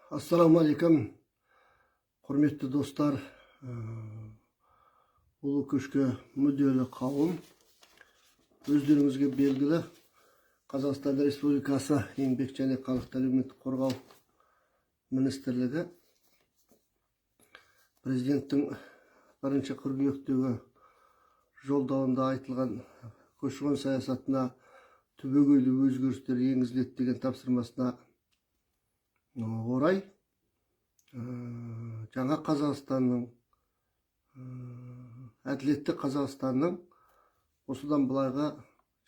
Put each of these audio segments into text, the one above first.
Ассалаумағалейкум, құрметті достар, ұлы көшке мүдделі қауым! Өздеріңізге белгілі, Қазақстан Республикасы Еңбек және халықты әлеуметтік қорғау министрлігі президенттің 1 қыркүйектегі жолдауында айтылған көші-қон саясатына түбегейлі өзгерістер енгізіледі деген тапсырмасына орай жаңа Қазақстанның, әділетті Қазақстанның осыдан былайғы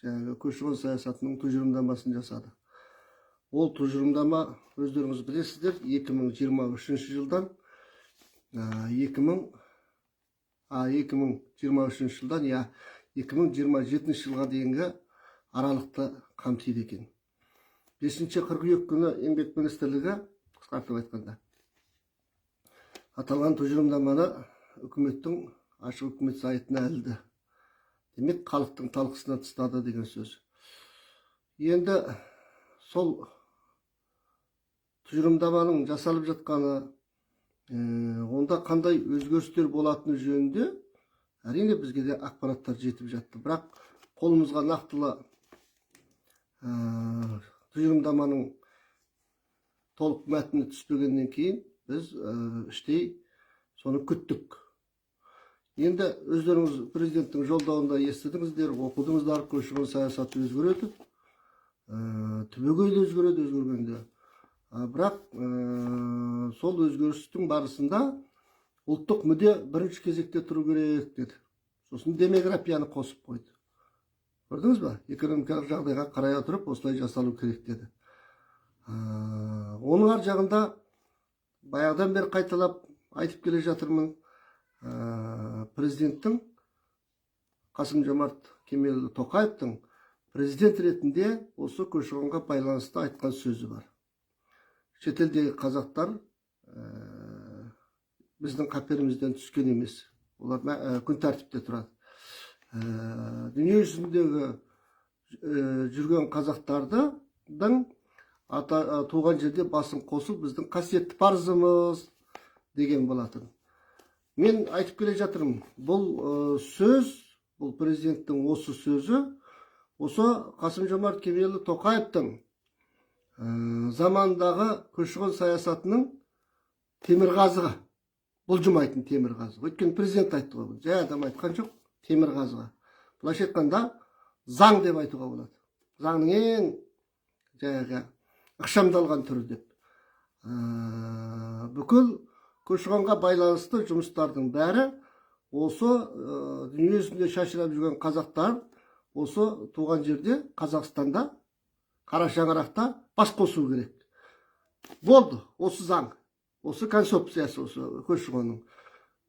жаңағы көші-қон саясатының тұжырымдамасын жасады. Ол тұжырымдама, өздеріңіз білесіздер, 2023 жылдан 2000 2023 жылдан, иә, 2027 жылға дейінгі аралықты қамтиды екен. 5 қыркүйек күні Еңбек министрлігі, қысқартып айтқанда, аталған тұжырымдаманы үкіметтің ашық үкімет сайтына ілді. Демек, халықтың талқысына тастады деген сөз. Енді сол тұжырымдаманың жасалып жатқаны, онда қандай өзгерістер болатыны жөнінде, әрине, бізге де ақпараттар жетіп жатты. Бірақ қолымызға нақтылы тұжырымдаманың толық мәтіні түспегеннен кейін, біз іштей соны күттік. Енді өздеріңіз президенттің жолдауында естідіңіздер, оқыдыңыздар: көші-қон саясаты өзгереді, түбегейлі өзгереді өзгергенде. Бірақ сол өзгерістің барысында ұлттық мүдде бірінші кезекте тұру керек деді. Сосын демографияны қосып қойды, көрдіңіз ба? Экономикалық жағдайға қарай отырып, осылай жасалу керек деді. Оның ар жағында баяғыдан бері қайталап айтып келе жатырмын, президенттің, Қасым Жомарт Кемелұлы Тоқаевтың президент ретінде осы көші қонға байланысты айтқан сөзі бар: шетелдегі қазақтар біздің қаперімізден түскен емес, олар күн тәртіпте тұрады. Дүние жүзіндегі жүрген қазақтардың ата, туған жерде басын қосу біздің қасиетті парызымыз деген болатын. Мен айтып келе жатырмын, бұл сөз, бұл президенттің осы сөзі осы Қасым Жомарт Кемелұлы Тоқаевтың заманындағы көші-қон саясатының темірқазығы, бұлжымайтын темірқазығы. Өйткені президент айтты ғой, бұл жай адам айтқан жоқ. Темірқазығы, былайша айтқанда, заң деп айтуға болады, заңның ең жаңағы ықшамдалған түрі деп. Бүкіл көші-қонға байланысты жұмыстардың бәрі осы дүние жүзінде шашырап жүрген қазақтар осы туған жерде, Қазақстанда, қара шаңырақта бас қосу керек болды. Осы заң, осы концепциясы, осы көші қонның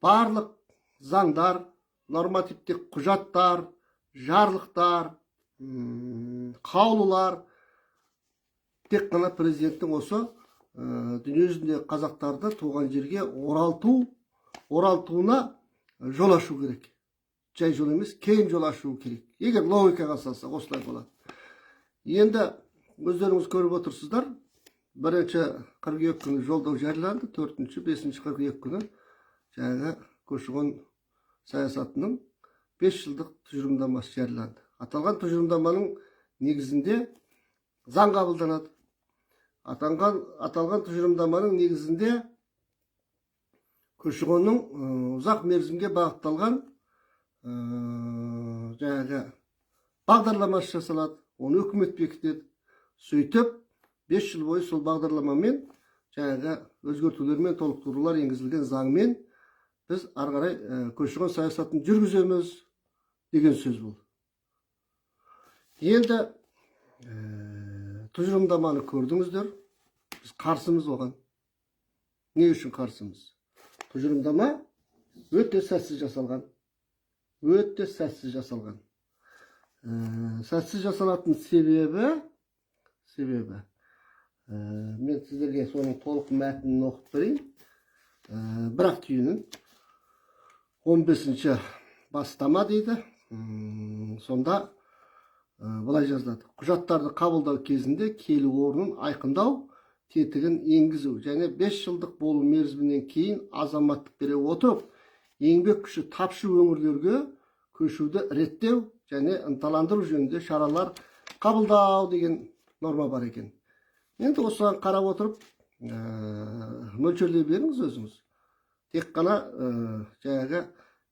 барлық заңдар, нормативтік құжаттар, жарлықтар, қаулылар тек қана президенттің осы дүние жүзінде қазақтарды туған жерге оралтуына жол ашу керек. Жай жол емес, кең жол ашу керек. Егер логикаға салсақ, осылай болады. Енді өздеріңіз көріп отырсыздар, 1 қыркүйек күні жолдау жарияланды, 4, 5 қыркүйек күні жаңағы көші қон саясатының 5 жылдық тұжырымдамасы жарияланды. Аталған тұжырымдаманың негізінде заң қабылданады. Аталған тұжырымдаманың негізінде көші қонның ұзақ мерзімге бағытталған жаңағы бағдарламасы жасалады, оны үкімет бекітеді. Сөйтіп, 5 жыл бойы сол бағдарламамен, жаңағы өзгертулер мен толықтырулар енгізілген заңмен біз ары қарай көші қон саясатын жүргіземіз деген сөз бұл. Енді тұжырымдаманы көрдіңіздер. Біз қарсымыз оған. Не үшін қарсымыз? Тұжырымдама өте сәтсіз жасалған, өте сәтсіз жасалған. Сәтсіз жасалатын себебі, мен сіздерге соның толық мәтінін оқып берейін. Бірақ түйінін: 15 бастама дейді. Сонда былай жазылады: құжаттарды қабылдау кезінде келу орнын айқындау тетігін енгізу және 5 жылдық болу мерзімінен кейін азаматтық бере отырып, еңбек күші тапшы өңірлерге көшуді реттеу және ынталандыру жөнінде шаралар қабылдау деген норма бар екен. Енді осыған қарап отырып, мөлшерлей беріңіз өзіңіз. Тек қана жаңағы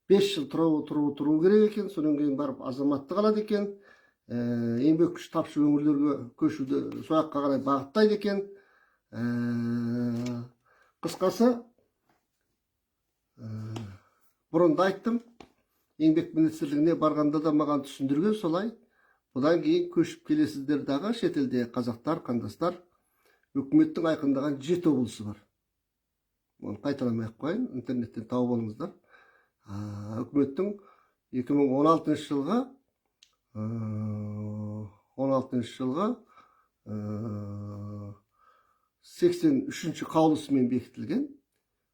5 жыл тұру керек екен, содан кейін барып азаматтық алады екен, еңбек күші тапшы өңірлерге көшуді сол жаққа қарай бағыттайды екен. Қысқасы, бұрын да айттым, Еңбек министрлігіне барғанда да маған түсіндірген солай. Бұдан кейін көшіп келесіздер дағы, шетелде қазақтар, қандастар, үкіметтің айқындаған 7 облысы бар. Оны қайталамай ақ қояйын, интернеттен тауып алыңыздар. Үкіметтің 2016 жылғы 16 жылғы 83 қаулысымен бекітілген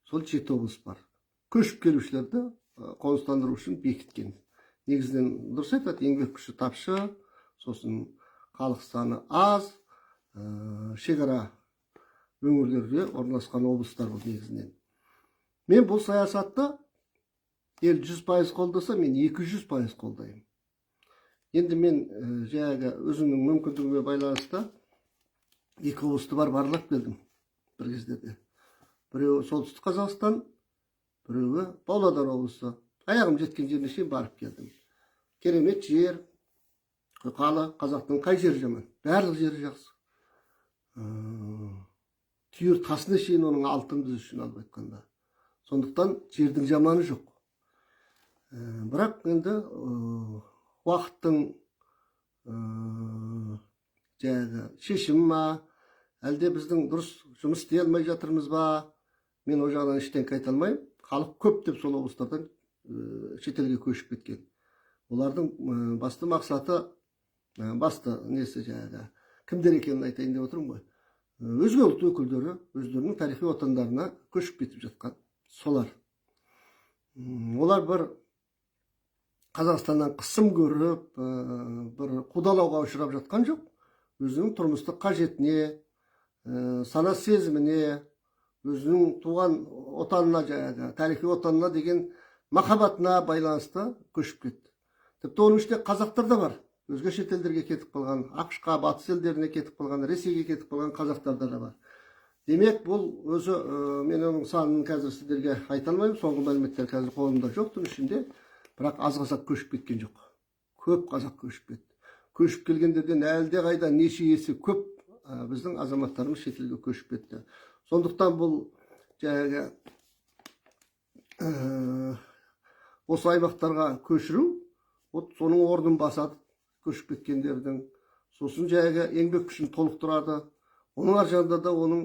сол 7 облыс бар. Көшіп келушілерді қоныстандыру үшін бекіткен. Негізінен дұрыс айтады, еңбек күші тапшы, сосын халық саны аз, шекара өңірлерде орналасқан облыстар бұл негізінен. Мен бұл саясатты ел 100% қолдаса, мен 200% қолдаймын. Енді мен жаңағы өзімнің мүмкіндігіме байланысты екі облысты барып аралап келдім бір кездерде. Біреуі Солтүстік Қазақстан, біреуі Павлодар облысы. Аяғым жеткен жеріне шейін барып келдім. Керемет жер, қала, қазақтың қай жері жаман? Барлық жері жақсы. Түйір тасына шейін оның алтын біз үшін, алып айтқанда. Сондықтан жердің жаманы жоқ. Бірақ енді уақыттың жаңағы шешімі ма, әлде біздің дұрыс жұмыс істей алмай жатырмыз ба, мен ол жағынан ештеңке айта алмаймын. Халық көп деп сол облыстардан шетелге көшіп кеткен. Олардың басты мақсаты, басты несі, жаңағы кімдер екенін айтайын деп отырмын ғой. Өзге ұлт өкілдері өздерінің тарихи отандарына көшіп кетіп жатқан солар. Олар бір Қазақстаннан қысым көріп, бір қудалауға ұшырап жатқан жоқ. Өзінің тұрмыстық қажетіне, сана сезіміне, өзінің туған отанына, жаңағы тарихи отанына деген махаббатына байланысты көшіп кетті. Тіпті оның ішінде қазақтар да бар. Өзге шетелдерге кетіп қалған, АҚШ-қа, батыс елдеріне кетіп қалған, Ресейге кетіп қалған қазақтар да бар. Демек, бұл өзі, мен оның санын қазір сіздерге айта алмаймын, соңғы мәліметтер қазір қолымда жоқ түн ішінде, бірақ аз қазақ көшіп кеткен жоқ. Көп қазақ көшіп кетті. Көшіп келгендерден әлде қайда неше есе көп біздің азаматтарымыз шетелге көшіп кетті. Сондықтан бұл жаңағы осы аймақтарға көшіру, вот соның орнын басады көшіп кеткендердің. Сосын жаңағы еңбек күшін толықтырады. Оның ар жағында да оның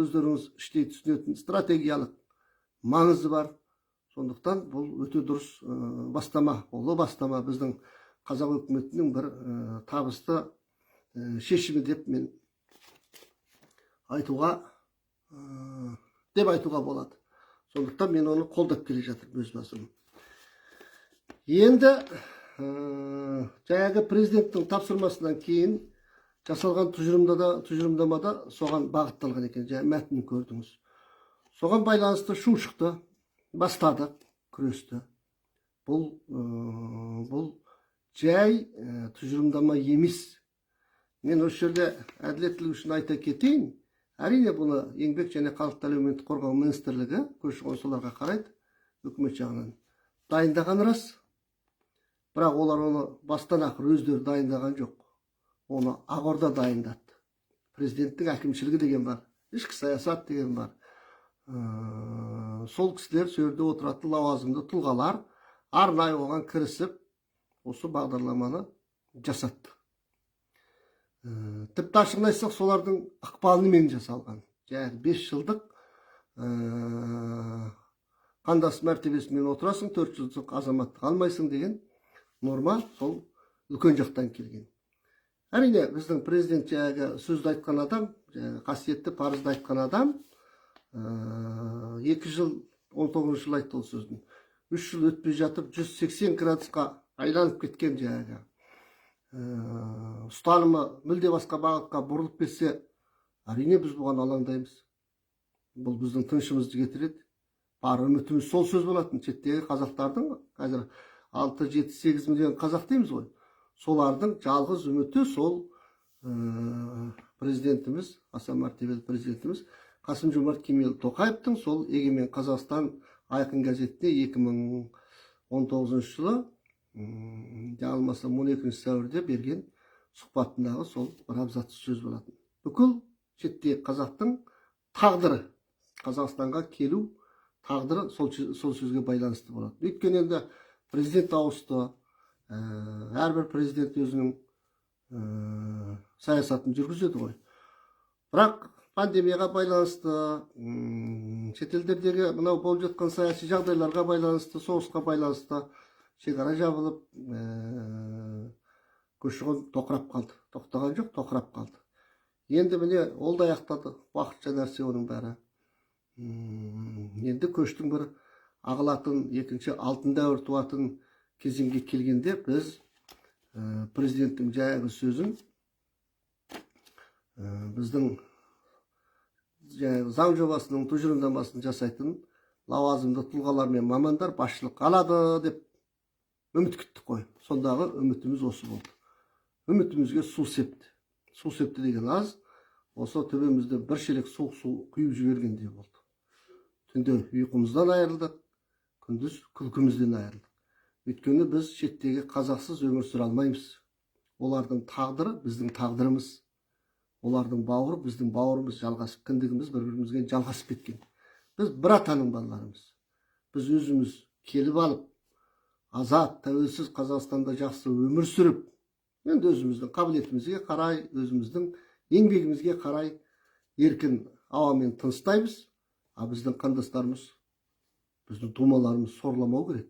өздеріңіз іштей түсінетін стратегиялық маңызы бар. Сондықтан бұл өте дұрыс бастама, ұлы бастама, біздің қазақ үкіметінің бір табысты шешімі деп мен айтуға деп айтуға болады. Сондықтан мен оны қолдап келе жатырмын өз басым. Енді жаңағы президенттің тапсырмасынан кейін жасалған тұжырымдамада соған бағытталған екен, жаңа мәтінін көрдіңіз. Соған байланысты шу шықты, бастадық күресті. Бұл жай тұжырымдама емес. Мен осы жерде әділеттілік үшін айта кетейін. Әрине, бұны Еңбек және халықты әлеуметтік қорғау министрлігі, көші қон соларға қарайды, үкімет жағынан дайындаған рас. Бірақ олар оны бастан ақыр өздері дайындаған жоқ. Оны Ақорда дайындады. Президенттің әкімшілігі деген бар, ішкі саясат деген бар. Сол кісілер, сол жерде отыратын лауазымды тұлғалар арнайы оған кірісіп, осы бағдарламаны жасатты. Тіпті ашығын айтсақ, солардың ықпалымен жасалған. Жаңағы 5 жылдық қандас мәртебесімен отырасың, 4 жылдық азаматтық алмайсың деген норма сол үлкен жақтан келген. Әрине, біздің президент, жаңағы сөзді айтқан адам, жаңағы қасиетті парызды айтқан адам, 2 жыл, 19 жыл айтты ол сөзін. 3 жыл өтпей жатып 180 градусқа айланып кеткен жаңағы ұстанымы мүлде басқа бағытқа бұрылып кетсе, Әрине, біз бұған алаңдаймыз. Бұл біздің тынышымызды кетіреді. Бар үмітіміз сол сөз болатын. Шеттегі қазақтардың, қазір 6, 7, 8 миллион қазақ дейміз ғой, солардың жалғыз үміті сол президентіміз, аса мәртебелі президентіміз Қасым Жомарт Кемелұлы Тоқаевтың сол «Егемен Қазақстан» айқын газетіне 2019 жылы, жаңылмасам, 12 сәуірде берген сұхбатындағы сол бір абзац сөз болатын. Бүкіл шеттегі қазақтың тағдыры, Қазақстанға келу тағдыры сол сөзге байланысты болады. Өйткені енді президент ауысты, әрбір президент өзінің саясатын жүргізеді ғой. Бірақ пандемияға байланысты, шетелдердегі мынау болып жатқан саяси жағдайларға байланысты, соғысқа байланысты шекара жабылып, көші-қон тоқырап қалды. Тоқтаған жоқ, тоқырап қалды. Енді міне, ол да аяқтады, уақытша нәрсе оның бәрі. Енді көштің бір ағылатын, екінші алтын дәуір туатын кезеңге келгенде, біз президенттің жаңағы сөзін, біздің жаңағы заң жобасының тұжырымдамасын жасайтын лауазымды тұлғалар мен мамандар басшылыққа алады деп үміт күттік қой. Сондағы үмітіміз осы болды. Үмітімізге су септі. Су септі деген аз, осы төбемізде бір шелек суық су құйып жібергендей болды. Түнде ұйқымыздан айырылдық, күндіз күлкімізден айырылдық. Өйткені біз шеттегі қазақсыз өмір сүре алмаймыз. Олардың тағдыры біздің тағдырымыз, олардың бауыры біздің бауырымыз, жалғасып, кіндігіміз бір бірімізге жалғасып кеткен. Біз бір атаның балаларымыз. Біз өзіміз келіп алып, азат, тәуелсіз Қазақстанда жақсы өмір сүріп, енді өзіміздің қабілетімізге қарай, өзіміздің еңбегімізге қарай еркін ауамен тыныстаймыз. А біздің қандастарымыз, біздің тумаларымыз сорламау керек.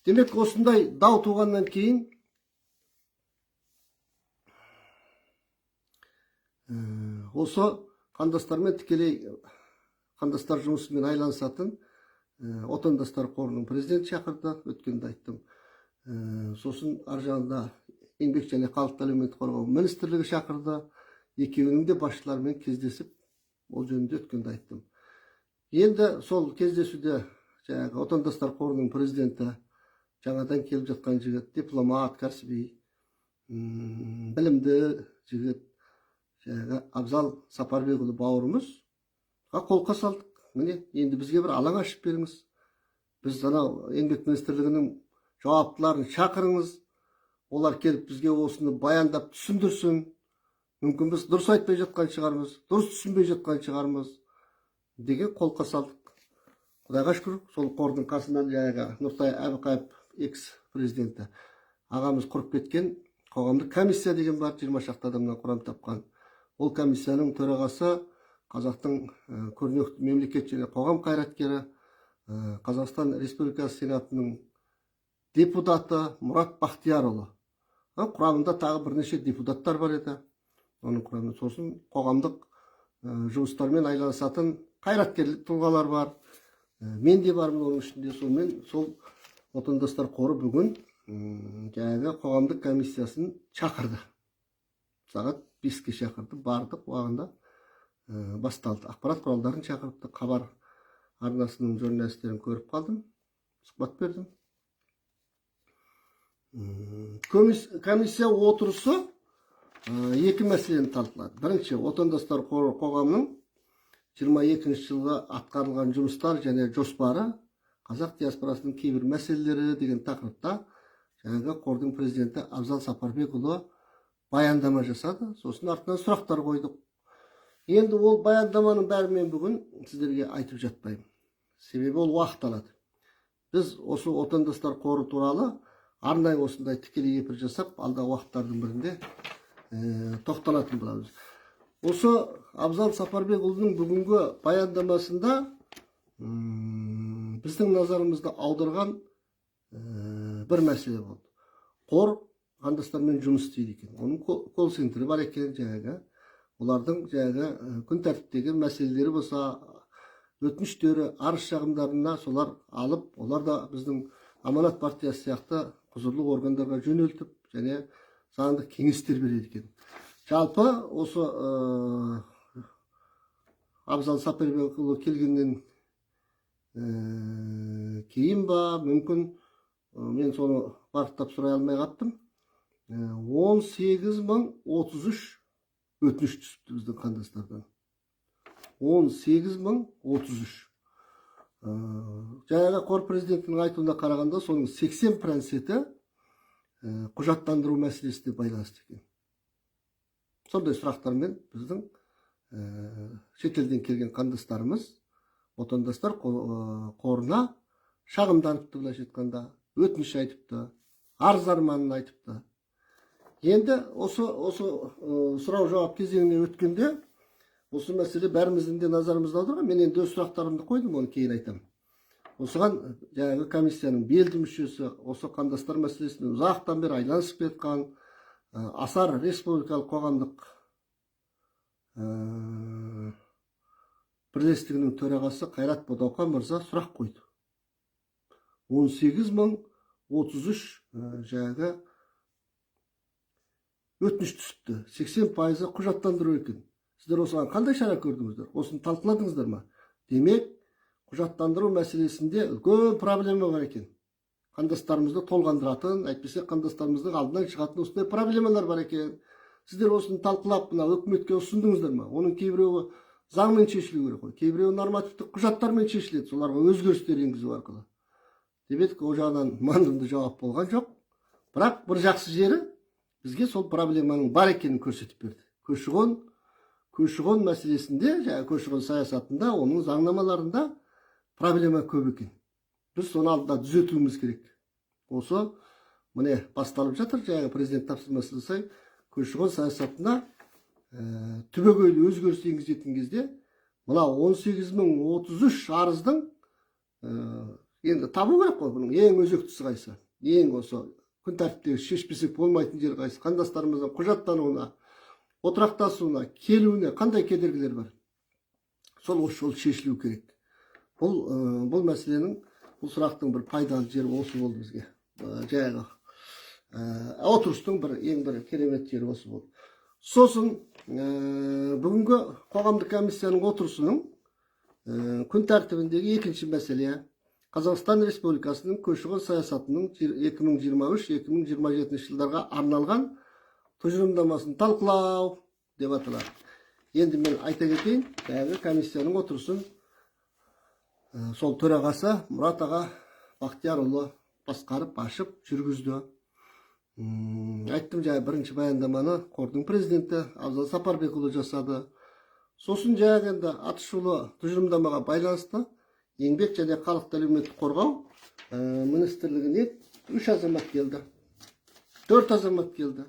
Демек, осындай дау туғаннан кейін осы қандастармен тікелей қандастар жұмысымен айланысатын Отандастар қорының президенті шақырды, өткенде айттым. Сосын ар жағында Еңбек және халықты әлеуметтік қорғау министрлігі шақырды. Екеуінің де басшыларымен кездесіп, ол жөнінде өткенде айттым. Енді сол кездесуде жаңағы Отандастар қорының президенті, жаңадан келіп жатқан жігіт, дипломат, кәсіби, білімді жігіт, жаңағы Абзал Сапарбекұлы бауырымызға қолқа салдық. Міне, енді бізге бір алаң ашып беріңіз. Біз анау Еңбек министрлігінің жауаптыларын шақырыңыз. Олар келіп бізге осыны баяндап түсіндірсін. Мүмкін, біз дұрыс айтпай жатқан шығармыз, дұрыс түсінбей жатқан шығармыз деген қолқа салдық. Құдайға шүкір, сол қордың қасынан жаңағы Нұртай Әбіқаев, экс президенті ағамыз құрып кеткен қоғамдық комиссия деген бар, 20 шақты адамнан құрам тапқан. Ол комиссияның төрағасы қазақтың көрнекті мемлекет және қоғам қайраткері, Қазақстан Республикасы Сенатының депутаты Мұрат Бақтиярұлы. Құрамында тағы бірнеше депутаттар бар еді оның құрамында. Сосын қоғамдық жұмыстармен айналысатын қайраткерлік тұлғалар бар. Мен де бармын оның ішінде. Сонымен сол Отандастар қоры бүгін жаңағы қоғамдық комиссиясын шақырды. Сағат 5-ке шақырды, бардық, уағында басталды. Ақпарат құралдарын шақырыпты. Хабар арнасының журналистерін көріп қалдым, сұхбат бердім. Комиссия отырысы екі мәселені талқылады. Бірінші, Отандастар қоры қоғамының 22 жылғы атқарылған жұмыстар және жоспары, қазақ диаспорасының кейбір мәселелері деген тақырыпта жаңағы қордың президенті Абзал Сапарбекұлы баяндама жасады. Сосын артынан сұрақтар қойдық. Енді ол баяндаманың бәрін мен бүгін сіздерге айтып жатпаймын, себебі ол уақыт алады. Біз осы Отандастар қоры туралы арнайы осындай тікелей эфир жасап, алдағы уақыттардың бірінде тоқталатын боламыз. Осы Абзал Сапарбекұлының бүгінгі баяндамасында біздің назарымызды аударған бір мәселе болды. Қор қандастармен жұмыс істейді екен, оның колл центрі бар екен. Жаңағы олардың жаңағы күн тәртіптегі мәселелері болса, өтініштері, арыз шағымдарына солар алып, олар да біздің Аманат партиясы сияқты құзырлы органдарға жөнелтіп және заңдық кеңестер береді екен. Жалпы осы Абзал Сапарбекұлы келгеннен кейін ба, мүмкін, мен соны барықтап сұрай алмай қаптым. 18 033 өтініш түсіпті біздің қандастардан. 18 033. Жаңағы қор президентінің айтуына қарағанда, соның 80 проценті құжаттандыру мәселесіне байланысты екен. Сондай сұрақтармен біздің шетелден келген қандастарымыз, отандастар қорына шағымданыпты, былайша айтқанда, өтініш айтыпты, арыз арманын айтыпты. Енді осы сұрау жауап кезеңіне өткенде, осы мәселе бәріміздің де назарымызды аударған. Мен енді өз сұрақтарымды қойдым, оны кейін айтамын. Осыған жаңағы комиссияның белді мүшесі, осы қандастар мәселесімен ұзақтан бері айналысып келе жатқан Асар республикалық қоғамдық бірлестігінің төрағасы Қайрат Бодауқан мырза сұрақ қойды. 18 033 жаңағы өтініш түсіпті, 80%-ы құжаттандыру екен. Сіздер осыған қандай шара көрдіңіздер, осыны талқыладыңыздар ма? Демек, құжаттандыру мәселесінде үлкен проблема бар екен. Қандастарымызды толғандыратын, әйтпесе қандастарымыздың алдынан шығатын осындай проблемалар бар екен. Сіздер осыны талқылап, мына өкіметке ұсындыңыздар ма? Оның кейбіреуі заңмен шешілу керек қой, кейбіреуі нормативтік құжаттармен шешіледі, соларға өзгерістер енгізу арқылы деп едік. Ол жағынан мардымды жауап болған жоқ. Бірақ бір жақсы жері, бізге сол проблеманың бар екенін көрсетіп берді. Көші қон мәселесінде, жаңағы көші қон саясатында, оның заңнамаларында проблема көп екен. Біз соны алдында түзетуіміз керек. Осы міне басталып жатыр, жаңағы президент тапсырмасына сай көші қон саясатына түбегейлі өзгеріс енгізетін кезде, мына 18 033 арыздың енді табу керек қой, бұның ең өзектісі қайсы, ең осы күн тәртіптегі шешпесек болмайтын жері қайсы, қандастарымыздың құжаттануына, отырақтасуына, келуіне қандай кедергілер бар, сол осы жолы шешілу керек. Бұл мәселенің, бұл сұрақтың бір пайдалы жері осы болды бізге. Жаңағы отырыстың бір ең бір керемет жері осы болды. Сосын бүгінгі қоғамдық комиссияның отырысының күн тәртібіндегі екінші мәселе — Қазақстан Республикасының көші-қон саясатының 2023-2027 жылдарға арналған тұжырымдамасын талқылау деп аталады. Енді мен айта кетейін, жаңағы комиссияның отырысын сол төрағасы Мұрат аға Бақтиярұлы басқарып, ашып жүргізді. Айттым, жаңа бірінші баяндаманы қордың президенті Абзал Сапарбекұлы жасады. Сосын жаңағы енді атышулы тұжырымдамаға байланысты Еңбек және халықты әлеуметтік қорғау министрлігіне үш азамат келді, төрт азамат келді.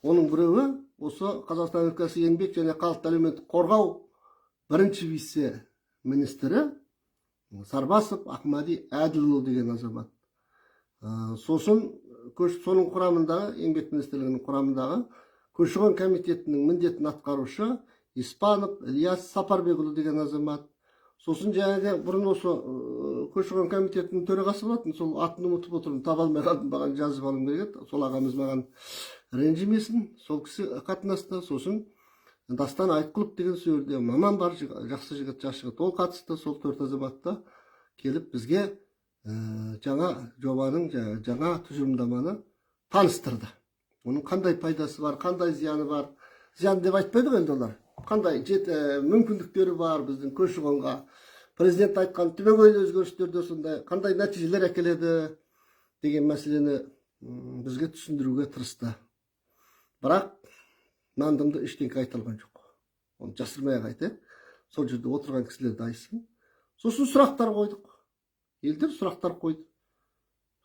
Оның біреуі осы Қазақстан Республикасы Еңбек және халықты әлеуметтік қорғау бірінші вице министрі Сарбасов Ақмади Әділұлы деген азамат. Сосын соның құрамындағы, Еңбек министрлігінің құрамындағы көші қон комитетінің міндетін атқарушы Испанов Ілияс Сапарбекұлы деген азамат. Сосын жаңағы бұрын осы көші қон комитетінің төрағасы болатын, сол атын ұмытып отырмын, таба алмай қалдым, маған жазып алуым керек еді, сол ағамыз маған ренжімесін, сол кісі қатынасты. Сосын Дастан Айтқұлов деген сол жерде маман бар, жақсы жігіт, жас жігіт, ол қатысты. Сол төрт азамат та келіп, бізге жаңа жобаның, жаңа тұжырымдаманы таныстырды. Оның қандай пайдасы бар, қандай зияны бар, зиян деп айтпайды ғой енді олар, қандай мүмкіндіктері бар біздің көші қонға, президент айтқан түбегейлі өзгерістерде сондай қандай нәтижелер әкеледі деген мәселені бізге түсіндіруге тырысты. Бірақ мардымды ештеңке айта алған жоқ, оны жасырмай ақ айтайық, сол жерде отырған кісілер де айтсын. Сосын сұрақтар қойдық, елдер сұрақтар қойды.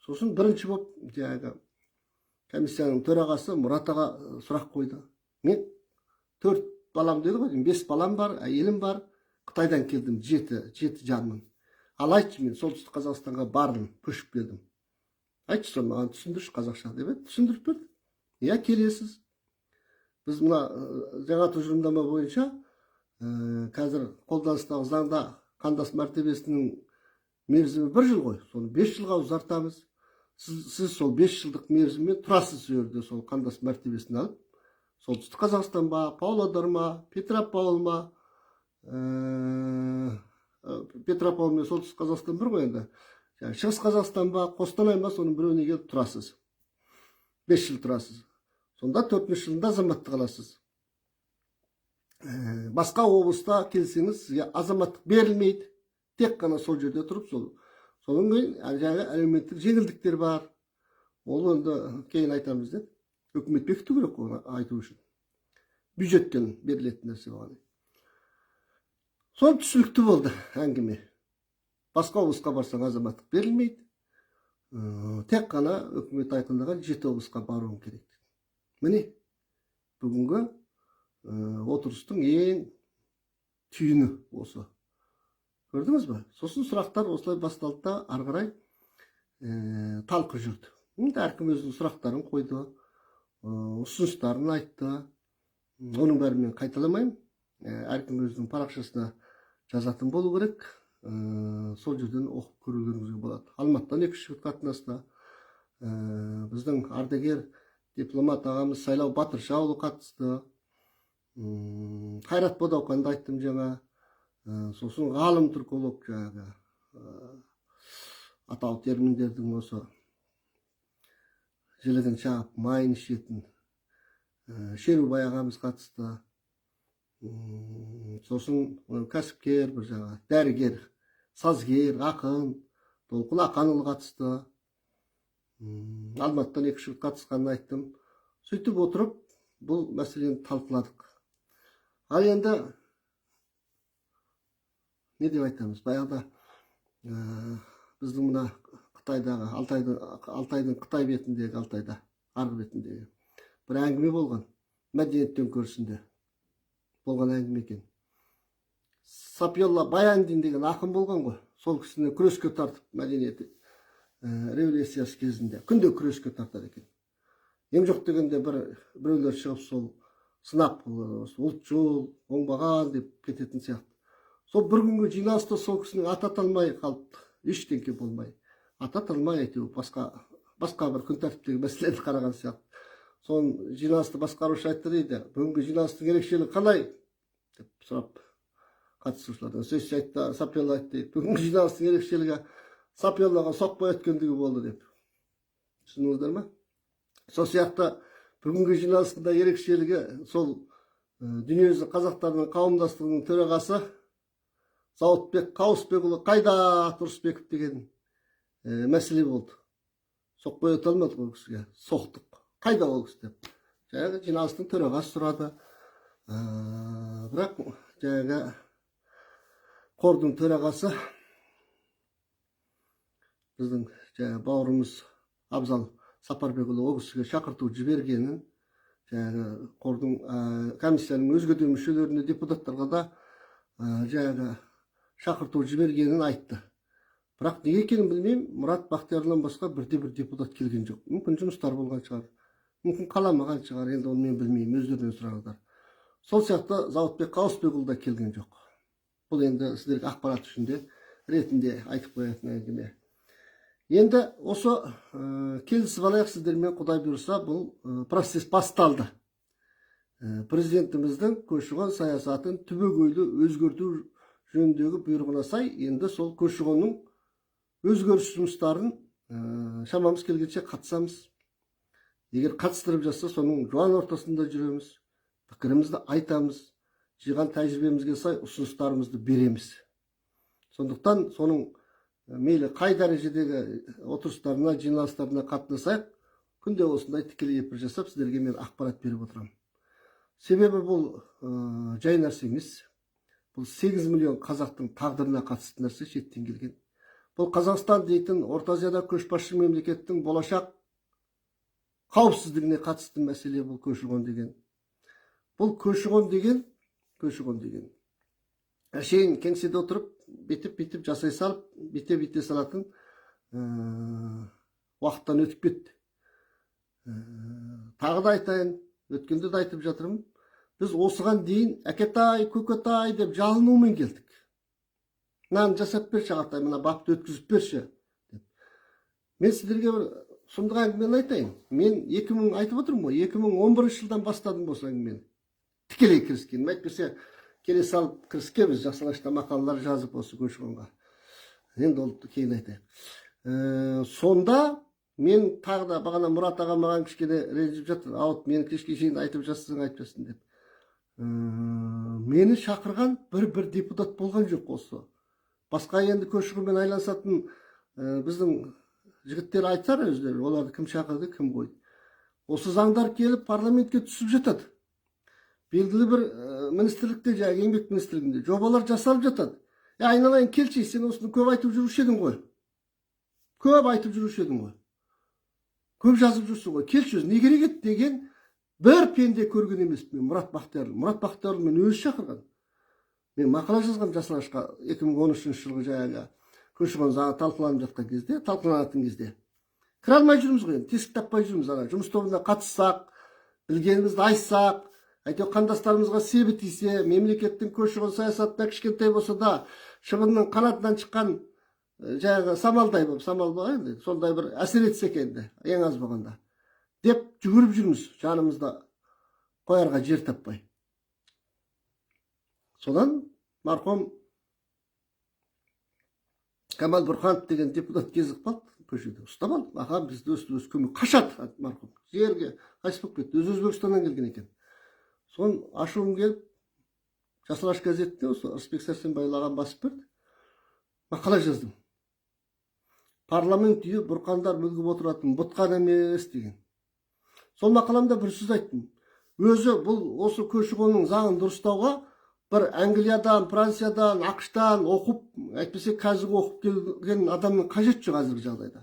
Сосын бірінші болып жаңағы комиссияның төрағасы Мұрат аға сұрақ қойды. Мен төрт балам деді ғой деймін, бес балам бар, әйелім бар, Қытайдан келдім, жеті жанмын. Ал айтшы, мен Солтүстік Қазақстанға бардым, көшіп келдім, айтшы, соны маған түсіндірші қазақша деп еді. Түсіндіріп берді. Иә, келесіз, біз мына жаңа тұжырымдама бойынша қазір қолданыстағы заңда қандас мәртебесінің мерзімі бір жыл ғой, соны 5 жылға ұзартамыз. Сіз сол 5 жылдық мерзіммен тұрасыз сол жерде, сол қандас мәртебесін алып. Солтүстік Қазақстан ба, Павлодар ма, Петропавл ма, Петропавл мен Солтүстік Қазақстан бір ғой енді. Жаңағы Шығыс Қазақстан ба, Қостанай ма, соның біреуіне келіп тұрасыз. 5 жыл тұрасыз. Сонда төртінші жылында азаматтық аласыз. Басқа облыста келсеңіз, сізге азаматтық берілмейді. Тек қана сол жерде тұрып, сол. Содан кейін жаңағы әлеуметтік жеңілдіктер бар. Ол енді кейін айтамыз деп. Үкімет бекіту керек қой оны айту үшін. Бюджеттен берілетін нәрсе болған. Сол түсінікті болды әңгіме. Басқа облысқа барсаң, азаматтық берілмейді. Тек қана үкімет айқындаған жеті облысқа баруың керек. Міне, бүгінгі отырыстың ең түйіні осы. Көрдіңіз ба? Сосын сұрақтар осылай басталды да, ары қарай талқы жүрді. Енді әркім өзінің сұрақтарын қойды, ұсыныстарын айтты. Оның бәрін мен қайталамаймын. Әркім өзінің парақшасына жазатын болу керек. Сол жерден оқып көрулеріңізге болады. Алматыдан екі үш жігіт қатынасты. Біздің ардагер дипломат ағамыз Сайлау Батыршаұлы қатысты. Қайрат Бодауқанды айттым жаңа. Сосын ғалым, түрколог, жаңағы атау терминдердің осы жілігін шағып, майын ішетін Шерубай ағамыз қатысты. Сосын кәсіпкер, бір жаңағы дәрігер, сазгер, ақын Толқын Ақанұлы қатысты. Алматыдан екі жігіт қатысқанын айттым. Сөйтіп отырып, бұл мәселені талқыладық. Ал енді не деп айтамыз? Баяғыда біздің мына Қытайдағы Алтайдың, Алтайдың Қытай бетіндегі, Алтайда арғы бетіндегі бір әңгіме болған, мәдениет төңкерісінде болған әңгіме екен. Сапиолла Баяндин деген ақын болған ғой. Сол кісіні күреске тартып, мәдениет революциясы кезінде күнде күреске тартады екен. Ем жоқ дегенде бір біреулер шығып, сол сынап, ұлтшыл, оңбаған деп кететін сияқты. Сол бір күнгі жиналыста сол кісінің аты аталмай қалыпты, ештеңке болмай, аты аталмай, әйтеуір басқа бір күн тәртіптегі мәселені қараған сияқты. Соны жиналысты басқарушы айтты дейді: «Бүгінгі жиналыстың ерекшелігі қалай?» – деп сұрап қатысушылардан. Сөйтсе, айтты, Сапиолла айтты дейді: «Бүгінгі жиналыстың ерекшелігі Сапиоллаға соқпай өткендігі болды», – деп. Түсіндіңіздер ма? Сол сияқты бүгінгі жиналыстың да ерекшелігі сол Дүниежүзі қазақтарының қауымдастығының төрағасы Зауытбек Қауысбекұлы қайда, Тұрысбеков деген мәселе болды. Соқпай өте алмадық, ол кісіге соқтық. Қайда ол кісі деп жаңағы жиналыстың төрағасы сұрады. Бірақ жаңағы қордың төрағасы, біздің жаңағы бауырымыз Абзал Сапарбекұлы ол кісіге шақырту жібергенін, жаңағы қордың, комиссияның өзге де мүшелеріне, депутаттарға да жаңағы шақырту жібергенін айтты. Бірақ неге екенін білмеймін, Мұрат Бақтиярұлынан басқа бірде бір депутат келген жоқ. Мүмкін, жұмыстар болған шығар, мүмкін, қаламаған шығар, енді оны мен білмеймін, өздерінен сұраңыздар. Сол сияқты Зауытбек Қауысбекұлы да келген жоқ. Бұл енді сіздерге ақпарат үшін де ретінде айтып қоятын әңгіме. Енді осы келісіп алайық сіздермен, Құдай бұйырса, бұл процесс басталды. Президентіміздің көші-қон саясатын түбегейлі өзгерту жөніндегі бұйрығына сай, енді сол көші-қонның өзгеріс жұмыстарын шамамыз келгенше қатысамыз. Егер қатыстырып жатса, соның жуан ортасында жүреміз, пікірімізді айтамыз, жиған тәжірибемізге сай ұсыныстарымызды береміз. Сондықтан соның мейлі қай дәрежедегі отырыстарына, жиналыстарына қатынасайық, күнде осындай тікелей эфир жасап, сіздерге мен ақпарат беріп отырамын. Себебі бұл жай нәрсе емес, бұл 8 миллион қазақтың тағдырына қатысты нәрсе. Шеттен келген, бұл Қазақстан дейтін Орта Азияда көшбасшы мемлекеттің болашақ қауіпсіздігіне қатысты мәселе. Бұл көші-қон деген, бұл көші-қон деген, көші-қон деген әшейін кеңседе отырып, бүйтіп бүйтіп жасай салып, бүйте бүйте салатын уақыттан өтіп кетті. Тағы да айтайын, өткенде де айтып жатырмын, біз осыған дейін әкетай, көкетай деп жалынумен келдік: «Мынаны жасап берші, ағатай, мына бапты өткізіп берші», – деп. Мен сіздерге бір сұмдық әңгімені айтайын. Мен 2000, айтып отырмын ғой, 2011 жылдан бастадым осы әңгімені. Тікелей кіріскенім. Әйтпесе келе салып кіріскенбіз, Жас Алашта мақалалар жазып осы көші-қонға. Енді ол кейін айтайық. Сонда мен тағы да бағана Мұрат аға маған кішкене ренжіп жатыр. А вот мен кешке шейін айтып жатсаң, айтып жатсың деп. Мені шақырған бір депутат болған жоқ осы. Басқа енді көші-қонмен айналысатын біздің жігіттер айтар өздері, оларды кім шақырды, кім қойды. Осы заңдар келіп парламентке түсіп жатады. Белгілі бір министрлікте, жаңағы еңбек министрлігінде жобалар жасалып жатады. Е, айналайын, келші, сен осыны көп айтып жүруші едің ғой. Көп айтып жүруші едің ғой. Көп жазып жүрсің ғой. Келші өзі, не керек еді деген бір пенде көрген емеспін мен Мұрат Бақтиярұлы. Мұрат Бақтиярұлы мені өзі шақырған. Мен мақала жазғам Жас Алашқа 2013 жылғы жаңағы көші-қон заңы талқыланып жатқан кезде, талқыланатын кезде. Кіре алмай жүрміз ғой енді, тесік таппай жүрміз ана жұмыс тобына қатыссақ, білгенімізді айтсақ, әйтеуір қандастарымызға себі тисе, мемлекеттің көші-қон саясатына кішкентай болса да шыбынның қанатынан шыққан жаңағы самалдай болып, самал болған енді, сондай бір әсер етсе екен енді, ең аз болғанда деп жүгіріп жүрміз, жанымызда қоярға жер таппай. Содан марқұм Камал Бұрханов деген депутат кезігіп қалды көшеде, ұстап алды. Аға, бізді өстіп өстіп көмек қашады марқұм, жерге қайтыс болып кетті, өзі Өзбекстаннан келген екен. Соны ашуым келіп, Жас Алаш газетінде осы Ырысбек Сәрсенбайұлы ағам басып берді, мақала жаздым. Парламент үйі бұрқандар мүлгіп отыратын бұтқан емес деген. Сол мақаламда бір сөз айттым. Өзі бұл осы көші-қонның заңын дұрыстауға бір Англиядан, Франциядан, АҚШ-тан оқып, әйтпесе қазір оқып келген адамның қажеті жоқ қазіргі жағдайда.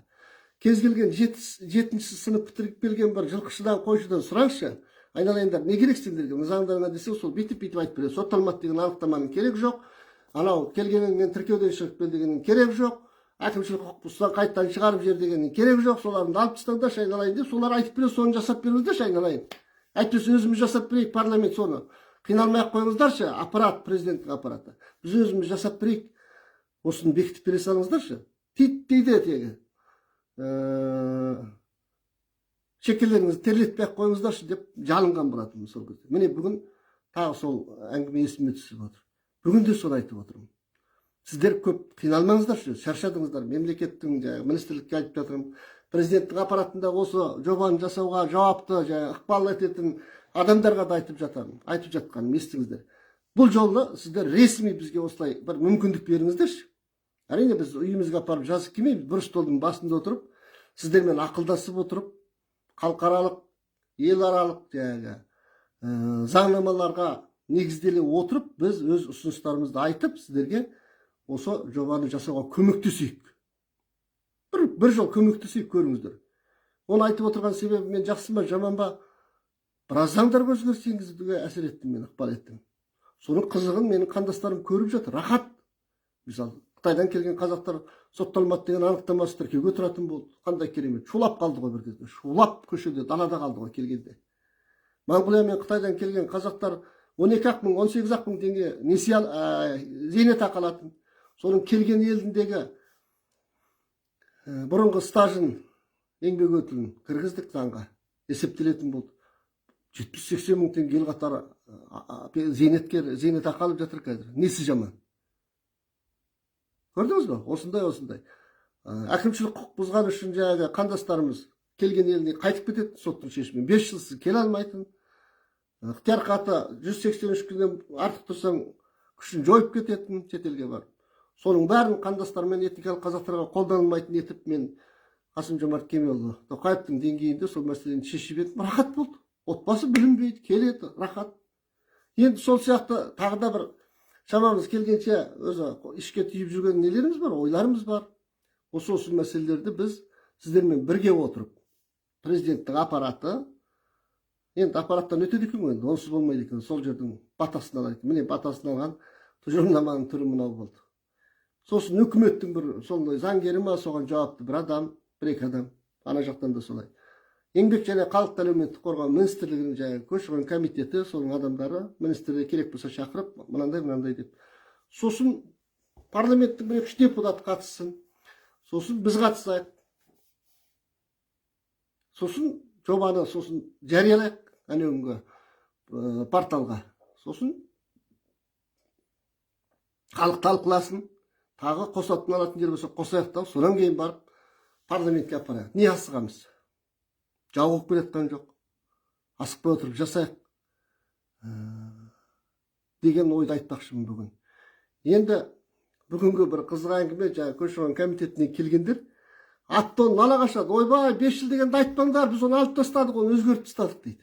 Кез келген жетінші сынып бітіріп келген бір жылқышыдан, қойшыдан сұраңызшы, айналайындар, не керек сендерге мына заңдарыңа десе, сол бүйтіп бүйтіп айтып береді. Сотталмады деген анықтаманың керегі жоқ, анау келгеннен тіркеуден шығып кел дегеннің керегі жоқ, әкімшілік құқық бұзсаң қайтадан шығарып жібер дегеннің керегі жоқ, соларды алып тастаңдаршы, айналайын деп солар айтып береді, соны жасап беріңіздерші, айналайын. Әйтпесе өзіміз жасап берейік, парламент, соны қиналмай ақ қойыңыздаршы, аппарат, президенттің аппараты, біз өзіміз жасап берейік, осыны бекітіп бере салыңыздаршы. Титтейді тегі шекелеріңізді терлетпей ақ қойыңыздаршы деп жалынған болатынмын сол кезде. Міне, бүгін тағы сол әңгіме есіме түсіп отыр. Бүгін де соны айтып отырмын. Сіздер көп қиналмаңыздаршы, шаршадыңыздар. Мемлекеттің жаңағы министрлікке айтып жатырмын, президенттің аппаратында осы жобаны жасауға жауапты, жаңағы ықпал ететін адамдарға да айтып жатамын, айтып жатқаным естіңіздер. Бұл жолы сіздер ресми бізге осылай бір мүмкіндік беріңіздерші. Әрине, біз үйімізге апарып жазып келмейміз, бір столдың басында отырып, сіздермен ақылдасып отырып, халықаралық, еларалық жаңағы заңнамаларға негізделе отырып, біз өз ұсыныстарымызды айтып, сіздерге осы жобаны жасауға көмектесейік. Бір жол көмектесейік, көріңіздер. Оны айтып отырған себебім, мен жақсы ма, жаман ба, біраз заңдарға өзгеріс енгізуге әсер еттім мен, ықпал еттім. Соның қызығын менің қандастарым көріп жатыр, рахат. Мысалы, Қытайдан келген қазақтар сотталмады деген анықтамасы тіркеуге тұратын болды. Қандай керемет, шулап қалды ғой бір кезде, шулап көшеде, далада қалды ғой келгенде. Моңғолия мен Қытайдан келген қазақтар 12 ақ мың, 18 ақ мың теңге несие, зейнетақы алатын. Соның келген еліндегі бұрынғы стажын, еңбек өтілін кіргіздік заңға, есептелетін болды. 70-80 мың теңге ел қатары зейнеткер зейнетақы алып жатыр қазір. Несі жаман, көрдіңіз ба? Осындай әкімшілік құқық бұзған үшін жаңағы қандастарымыз келген еліне қайтып кетеді соттың шешімімен, 5 жылсыз келе алмайтын. Ықтияр хаты 183 күннен артық тұрсаң, күшін жойып кететін шетелге барып. Соның бәрін қандастар мен этникалық қазақтарға қолданылмайтын етіп, мен Қасым Жомарт Кемелұлы Тоқаевтың деңгейінде сол мәселені шешіп едім, рахат болды. Отбасы бүлінбейді, келеді, рахат. Енді сол сияқты тағы да бір шамамыз келгенше өзі ішке түйіп жүрген нелеріміз бар, ойларымыз бар. Осы мәселелерді біз сіздермен бірге отырып, президенттің аппараты, енді аппараттан өтеді екен ғой енді, онсыз болмайды екен, сол жердің батасын алайық. Міне, батасын алған тұжырымдаманың түрі мынау болды. Сосын үкіметтің бір сондай заңгері ма, соған жауапты бір адам, бір екі адам, ана жақтан да солай. Еңбек және халықты әлеуметтік қорғау министрлігінің жаңағы көші қон комитеті, соның адамдары, министрді керек болса шақырып, мынандай мынандай деп. Сосын парламенттің бір екі үш депутаты қатыссын, сосын біз қатысайық. Сосын жобаны сосын жариялайық әнеугүнгі порталға. Сосын халық талқыласын, тағы қосатын, алатын жер болса, қосайық та, содан кейін барып парламентке апарайық. Не асығамыз? Жау қуып келе жатқан жоқ, асықпай отырып жасайық деген ойды айтпақшымын бүгін. Енді бүгінгі бір қызық әңгіме: жаңағы көші қон комитетінен келгендер ат тонын ала қашады. «Ойбай, 5 жыл дегенді айтпаңдар, біз оны алып тастадық, оны өзгертіп тастадық», – дейді.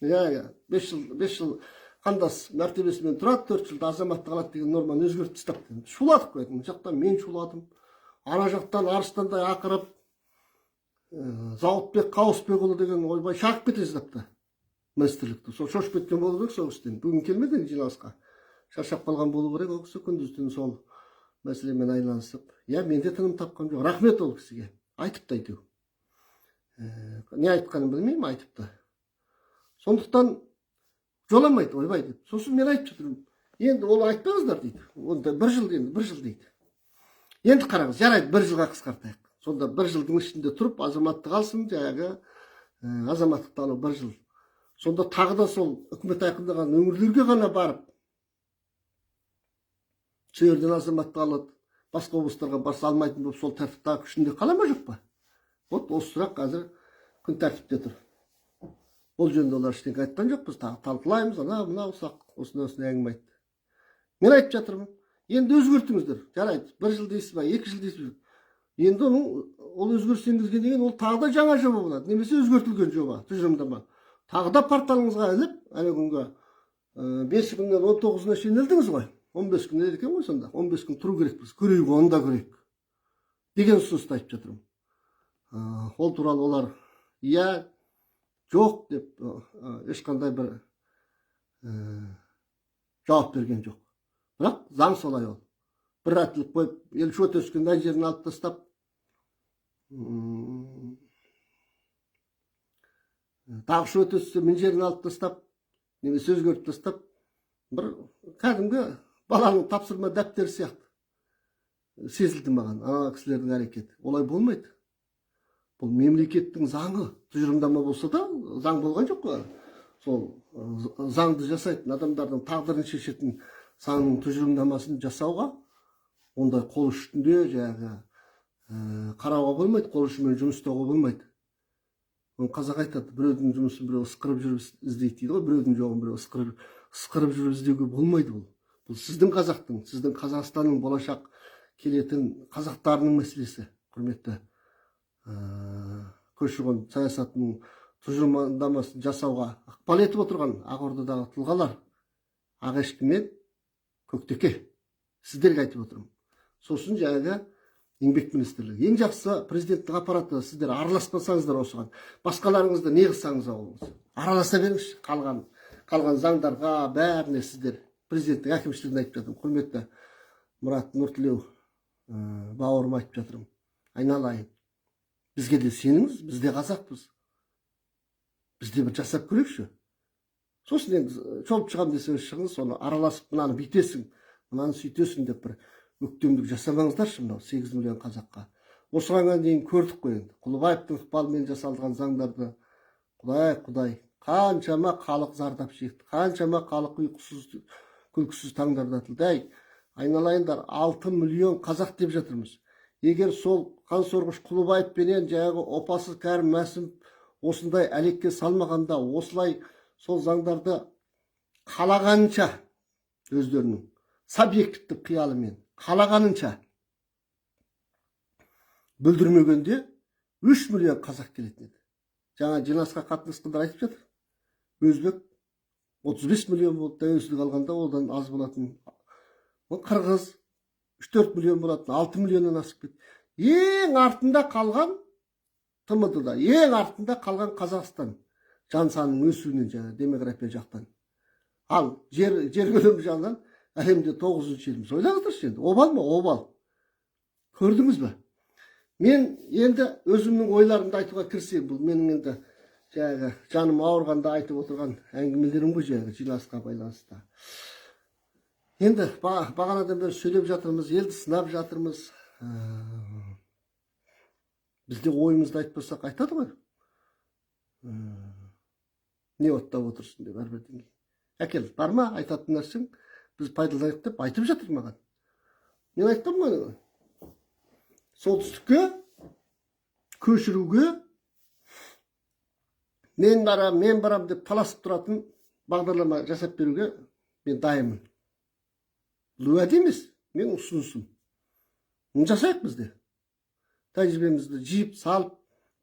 Иә, 5 жыл, 5 жыл қандас мәртебесімен тұрады, 4 жылда азаматтық алады деген норманы өзгертіп тастапты. Шуладық қой. Мына жақтан мен шуладым, ана жақтан арыстандай ақырып Зауытбек Қауысбекұлы деген, ойбай, шағып кете жаздапты министрлікті. Сол шошып кеткен болу керек сол кісіден. Бүгін келмеді енді жиналысқа, шаршап қалған болу керек ол кісі, күндіз түні сол мәселемен айналысып. Иә, мен де тыным тапқан жоқ. Рахмет ол кісіге, айтыпты әйтеу. Не айтқанын білмеймін, айтыпты. Сондықтан жоламайды ойбай деп. Сосын мен айтып жатырмын енді, ол айтпаңыздар дейді, онда бір жыл, енді бір жыл дейді. Енді қараңыз, жарайды, бір жылға қысқартайық. Сонда бір жылдың ішінде тұрып азаматтық алсын. Жаңағы азаматтықты алу бір жыл. Сонда тағы да сол үкімет айқындаған өңірлерге ғана барып, сол жерден азаматтық алады, басқа облыстарға барса алмайтын болып, сол тәртіп тағы күшінде қала ма, жоқ па? Вот осы сұрақ қазір күн тәртіпте тұр. Ол жөнінде олар ештеңе айтқан жоқ, біз тағы талқылаймыз, ана мынау ұсақ осындай осындай әңгіме айтты. Мен айтып жатырмын, енді өзгертіңіздер, жарайды, бір жыл дейсіз ба, 2 жыл дейсіз бе? Енді оның ол өзгеріс енгізгеннен кейін ол тағы да жаңа жоба болады немесе өзгертілген жоба, тұжырымдама тағы да порталыңызға іліп, ана күнгі 5 күннен 19-ына шейін ілдіңіз ғой, 15 күн екен ғой. Сонда 15 күн тұру керекпіз, көрейік, оны да көрейік деген ұсынысты айтып жатырмын. Ол туралы олар иә, жоқ деп ешқандай бір жауап берген жоқ. Бірақ заң солай, ол бір рет іліп қойып, ел шу ете түскенде ана жерін алып тастап, тағы шу ете түссе, мына жерін алып тастап немесе өзгертіп тастап, бір кәдімгі баланың тапсырма дәптері сияқты сезілді маған ана кісілердің әрекеті. Олай болмайды. Бұл мемлекеттің заңы, тұжырымдама болса да, заң болған жоқ қой. Сол заңды жасайтын адамдардың тағдырын шешетін заңның тұжырымдамасын жасауға ондай қол үстінде жаңағы қарауға болмайды, қол ұшымен жұмыс істеуге болмайды. Оны қазақ айтады: «Біреудің жұмысын біреу ысқырып жүріп іздейді», – дейді ғой. Біреудің жоғын біреу ысқырып ысқырып жүріп іздеуге болмайды. Бұл сіздің, қазақтың, сіздің Қазақстанның болашақ келетін қазақтарының мәселесі. Құрметті көші қон саясатының тұжырымдамасын жасауға ықпал етіп отырған Ақордадағы тұлғалар, Ақешкі мен Көктеке, сіздерге айтып отырмын. Сосын жаңағы Еңбек министрлігі, ең жақсы президенттің аппараты, сіздер араласпасаңыздар осыған, басқаларыңызды не қылсаңыз болыңыз, араласа беріңізші қалған заңдарға, бәріне. Сіздер, президенттің әкімшілігіне айтып жатырмын, құрметті Мұрат Нұртілеу бауырыма айтып жатырмын: айналайын, бізге де сеніңіз, біз де қазақпыз, біз де бір жасап көрейікші. Сосын енді шолып шығамын десеңіз, шығыңыз. Соны араласып, мынаны бүйтесің, мынаны сөйтесің деп бір өктемдік жасамаңыздаршы мынау 8 миллион қазаққа. Осыған дейін көрдік қой енді Құлыбаевтың ықпалымен жасалған заңдарды. Құдай, құдай, қаншама халық зардап шекті, қаншама халық ұйқысыз, күлкісіз таңдарда атылды. Әй, айналайындар, 6 миллион қазақ деп жатырмыз. Егер сол қансорғыш Құлыбаев пенен жаңағы опасыз Кәрім Мәсімов осындай әлекке салмағанда, осылай сол заңдарды қалағанынша, өздерінің субъективті қиялымен қалағанынша бүлдірмегенде, 3 миллион қазақ келетін еді. Жаңа жиналысқа қатынасқандар айтып жатыр: өзбек 35 миллион болды тәуелсіздік алғанда, одан аз болатын. Ол қырғыз 3-4 миллион болатын, 6 миллионнан асып кетті. Ең артында қалған, ТМД да ең артында қалған Қазақстан жан санының өсуінен, жаңа демография жақтан. Ал жер көлемі жағынан әлемде тоғызыншы елміз. Ойлаңыздаршы енді, обал ма, обал, көрдіңіз бе? Мен енді өзімнің ойларымды айтуға кірісейін. Бұл менің енді жаңағы жаным ауырғанда айтып отырған әңгімелерім ғой жаңағы жиналысқа байланысты. Енді бағанадан бері сөйлеп жатырмыз, елді сынап жатырмыз. Біз де ойымызды айтпасақ, айтады ғой. Не оттап отырсың деп, әрбірден кейін әкел, бар ма айтатын нәрсең, біз пайдаланайық деп айтып жатыр маған. Мен айттым ғой, солтүстікке көшіруге мен барам, мен барам деп таласып тұратын бағдарлама жасап беруге мен дайынмын. Бұл уәде емес, менің ұсынысым. Оны жасайық. Бізде тәжірибемізді жиып салып,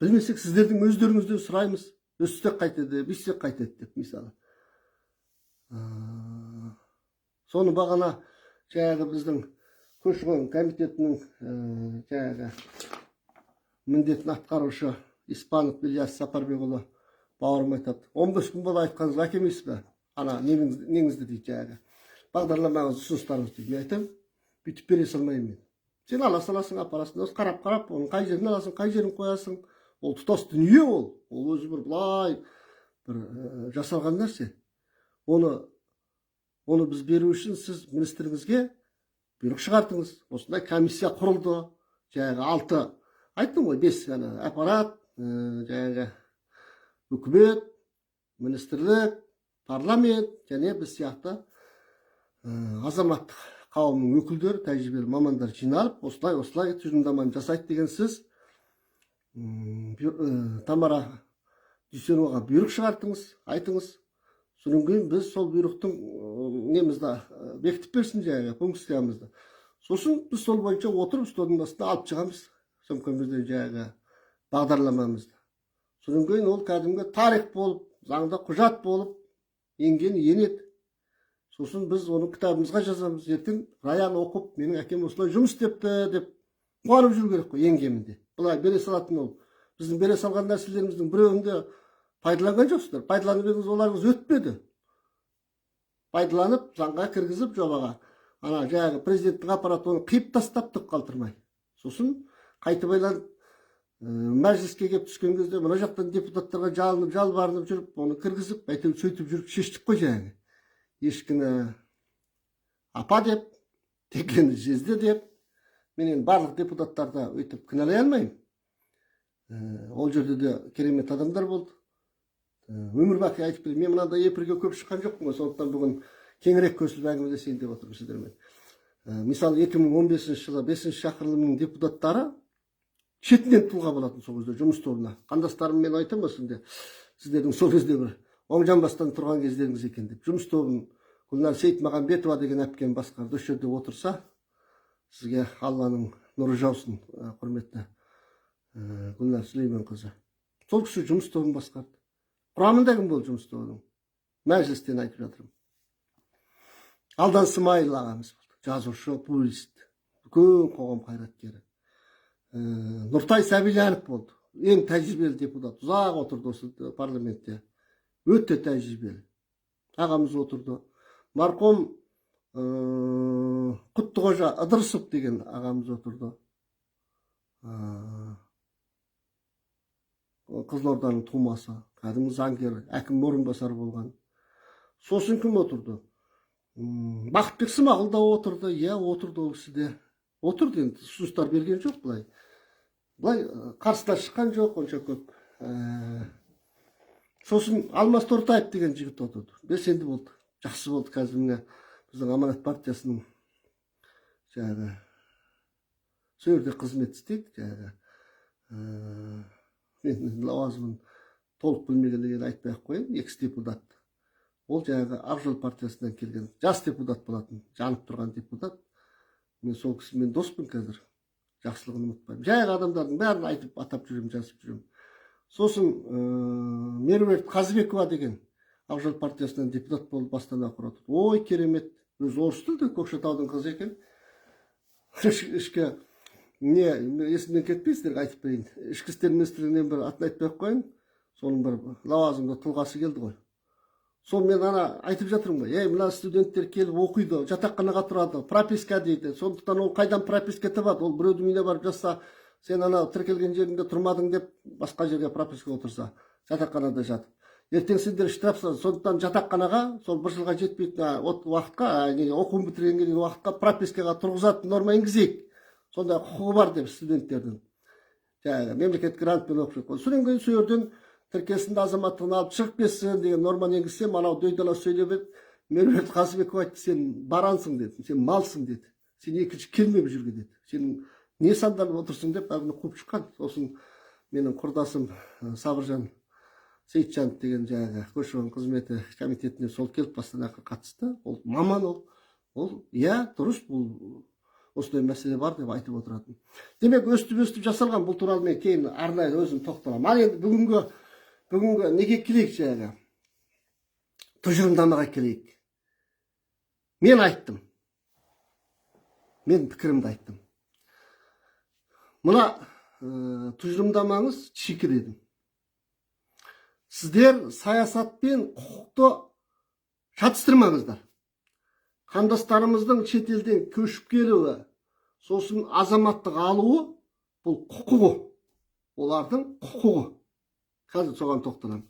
білмесек, сіздердің өздеріңізден сұраймыз, өстсек қайтеді, бүйтсек қайтеді деп. Мысалы, соны бағана жаңағы біздің көші қон комитетінің жаңағы міндетін атқарушы Испанов Ильяс Сапарбекұлы бауырым айтады: «15 күн болды айтқаныңызға, әкелмейсіз бе ана неңізді, — дейді, — жаңағы бағдарламаңыз, ұсыныстарыңызды», — дейді. Мен айтамын: «Бүйтіп бере салмаймын мен. Сен ала саласың, апарасың, осы қарап қарап оның қай жерін аласың, қай жерін қоясың? Ол тұтас дүние, ол өзі бір былай бір жасалған нәрсе. Оны біз беру үшін сіз министріңізге бұйрық шығартыңыз. Осындай комиссия құрылды, жаңағы алты айттым ғой, бес ана аппарат, жаңағы үкімет, министрлік, парламент және біз сияқты азаматтық қауымның өкілдері, тәжірибелі мамандар жиналып, осылай осылай тұжырымдаманы жасайды деген сіз Тамара Дүйсеноваға бұйрық шығартыңыз, айтыңыз. Содан кейін біз сол бұйрықтың немізді бекітіп берсін, жаңағы функциямызды. Сосын біз сол бойынша отырып, столдың басында алып шығамыз сөмкемізден жаңағы бағдарламамызды. Содан кейін ол кәдімгі тарих болып, заңда құжат болып енген енеді. Сосын біз оны кітабымызға жазамыз. Ертең Раян оқып, менің әкем осылай жұмыс істепті деп қуанып жүру керек қой енгемін де. Былай бере салатын, ол біздің бере салған нәрселеріміздің біреуін де пайдаланған жоқсыздар. Пайдаланып едіңіз, оларыңыз өтпеді. Пайдаланып, заңға кіргізіп, жобаға, ана жаңағы президенттің аппараты оны қиып тастап, түк қалдырмай. Сосын қайтып айланып мәжіліске келіп түскен кезде мына жақтан депутаттарға жалынып жалбарынып жүріп, оны кіргізіп, әйтеуір сөйтіп жүріп шештік қой. Жаңағы ешкіні апа деп, текені жезде деп, мен енді барлық депутаттарды өйтіп кінәлай алмаймын. Ол жерде де керемет адамдар болды. Өмір бақи айтып келемін, мен мынандай эфирге көп шыққан жоқпын ғой, сондықтан бүгін кеңірек көсіліп әңгімелесейін деп отырмын сіздермен. Мысалы, 2015 жылы бесінші шақырылымның депутаттары шетінен тұлға болатын сол кезде жұмыс тобына. Қандастарым, мен айтамын осында, сіздердің сол кезде бір оң жамбастан тұрған кездеріңіз екен деп. Жұмыс тобын Гүлнар Сейтмағамбетова деген әпкем басқарды. Осы жерде отырса, сізге Алланың нұры жаусын, құрметті Гүлнар Сүлейменқызы. Сол кісі жұмыс тобын басқарды. Құрамында кім болды жұмыс тобының? Мәжілістен айтып жатырмын. Алдан Смайыл ағамыз болды, жазушы, публицист, үлкен қоғам қайраткері. Нұртай Сәбилянов болды, ең тәжірибелі депутат, ұзақ отырды осы парламентте, өте тәжірибелі ағамыз отырды. Марқұм Құттықожа Ыдырысов деген ағамыз отырды. Қызылорданың тумасы, кәдімгі заңгер, әкім орынбасары болған. Сосын кім отырды? Бақытбек Смағұл да отырды, иә, отырды. Ол кісі де отырды. Енді ұсыныстар берген жоқ, былай былай қарсылар шыққан жоқ онша көп. Сосын Алмас Тортаев деген жігіт отырды, белсенді болды, жақсы болды. Қазір міне біздің Аманат партиясының жаңағы сол жерде қызмет істейді. Жаңағы мен лауазымын толық білмегеннен кейін айтпай ақ қояйын. Экс депутат ол, жаңағы Ақ жол партиясынан келген жас депутат болатын, жанып тұрған депутат. Мен сол кісімен доспын қазір, жақсылығын ұмытпаймын. Жаңағы адамдардың бәрін айтып, атап жүремін, жазып жүремін. Сосын Меруерт Қазыбекова деген Ақ жол партиясынан депутат болып бастан ақыр отырды. Ой, керемет, өзі орыс тілді, Көкшетаудың қызы екен. Ішкі не, есімнен кетпей, сіздерге айтып берейін. Ішкі істер министрлігінен бір, атын айтпай ақ қояйын, соның бір лауазымды тұлғасы келді ғой. Сол мен ана айтып жатырмын ғой: «Ей, мына студенттер келіп оқиды, жатақханаға тұрады, прописка дейді. Сондықтан ол қайдан прописка табады? Ол біреудің үйіне барып жатса, сен ана тіркелген жеріңде тұрмадың деп, басқа жерге прописка отырса, жатақханада жатып, ертең сендер штраф. Сондықтан жатақханаға сол бір жылға жетпейтін уақытқа, не, оқуын бітіргенге дейін уақытқа пропискаға тұрғызатын норма енгізейік, сондай құқығы бар», — деп. Студенттердің жаңағы мемлекет грантпен оқып жатқан. Содан кейін сол жерден Тіркелсін де, азаматтығын алып шығып кетсін деген норманы енгізсем, анау дөйдала сөйлеп еді. Меруерт Қазыбекова айтты: «Сен барансың, – деді, – сен малсың, – деді, – сен екінші келме бұл жерге, – деді, – сен не сандалып отырсың», – деп әлгіні қуып шыққан. Сосын менің құрдасым Сабыржан Сейітжанов деген жаңағы көші қон қызметі комитетіне сол келіп, бастан аяқ қатысты. Ол маман, ол «Иә, дұрыс, бұл осындай мәселе бар» деп айтып отыратын. Демек, өстіп өстіп жасалған. Бұл туралы мен кейін арнайы өзім тоқталамын. Ал енді бүгінгі неге келейік, жаңағы тұжырымдамаға келейік. Мен айттым, мен пікірімді айттым. Мына тұжырымдамаңыз шикі дедім. Сіздер саясат пен құқықты шатыстырмаңыздар. Қандастарымыздың шетелден көшіп келуі, сосын азаматтық алуы – бұл құқығы, олардың құқығы. Қазір соған тоқталамын.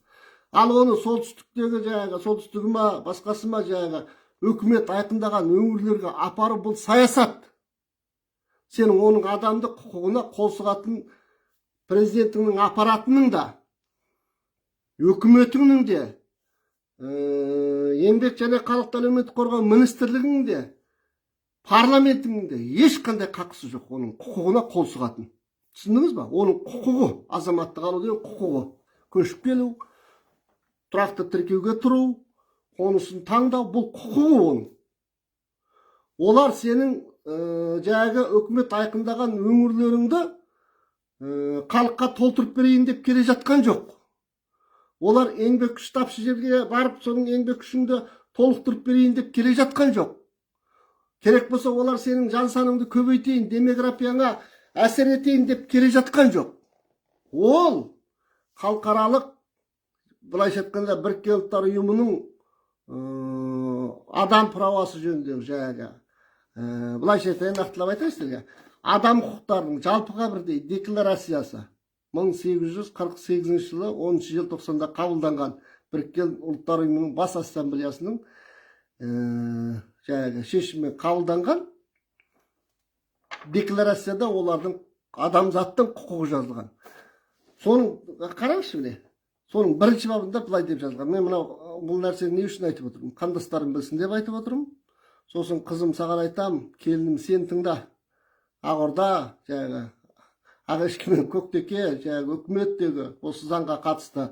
Ал оны солтүстіктегі, жаңағы солтүстігі ма, басқасы ма, жаңағы үкімет айқындаған өңірлерге апару – бұл саясат. Сенің оның адамдық құқығына қол сұғатын президентіңнің аппаратының да, үкіметіңнің де, Еңбек және халықты әлеуметтік қорғау министрлігінің де, парламентіңнің де ешқандай қақысы жоқ оның құқығына қол сұғатын. Түсіндіңіз ба? Оның құқығы, азаматтық алу деген құқығы, көшіп келу, тұрақты тіркеуге тұру, қонысын таңдау – бұл құқығы оның. Олар сенің жаңағы үкімет айқындаған өңірлеріңді халыққа толтырып берейін деп келе жатқан жоқ. Олар еңбек күші тапшы жерге барып, соның еңбек күшіңді толықтырып берейін деп келе жатқан жоқ. Керек болса, олар сенің жан саныңды көбейтейін, демографияңа әсер етейін деп келе жатқан жоқ. Ол халықаралық, былайша айтқанда, Біріккен Ұлттар Ұйымының адам правасы жөніндегі жаңағы, былайша айтайын, нақтылап айтайын сіздерге, адам құқықтарының жалпыға бірдей декларациясы, 1848 жылы 10 желтоқсанда қабылданған Біріккен Ұлттар Ұйымының Бас Ассамблеясының жаңағы шешімімен қабылданған декларацияда олардың, адамзаттың құқығы жазылған. Соның, қараңызшы, міне, соның бірінші бабында былай деп жазылған. Мен мынау бұл нәрсені не үшін айтып отырмын? Қандастарым білсін деп айтып отырмын. Сосын, қызым, саған айтам, келінім, сен тыңда. Ақорда, жаңағы ақ ешкі мен көктеке, жаңағы үкіметтегі осы заңға қатысты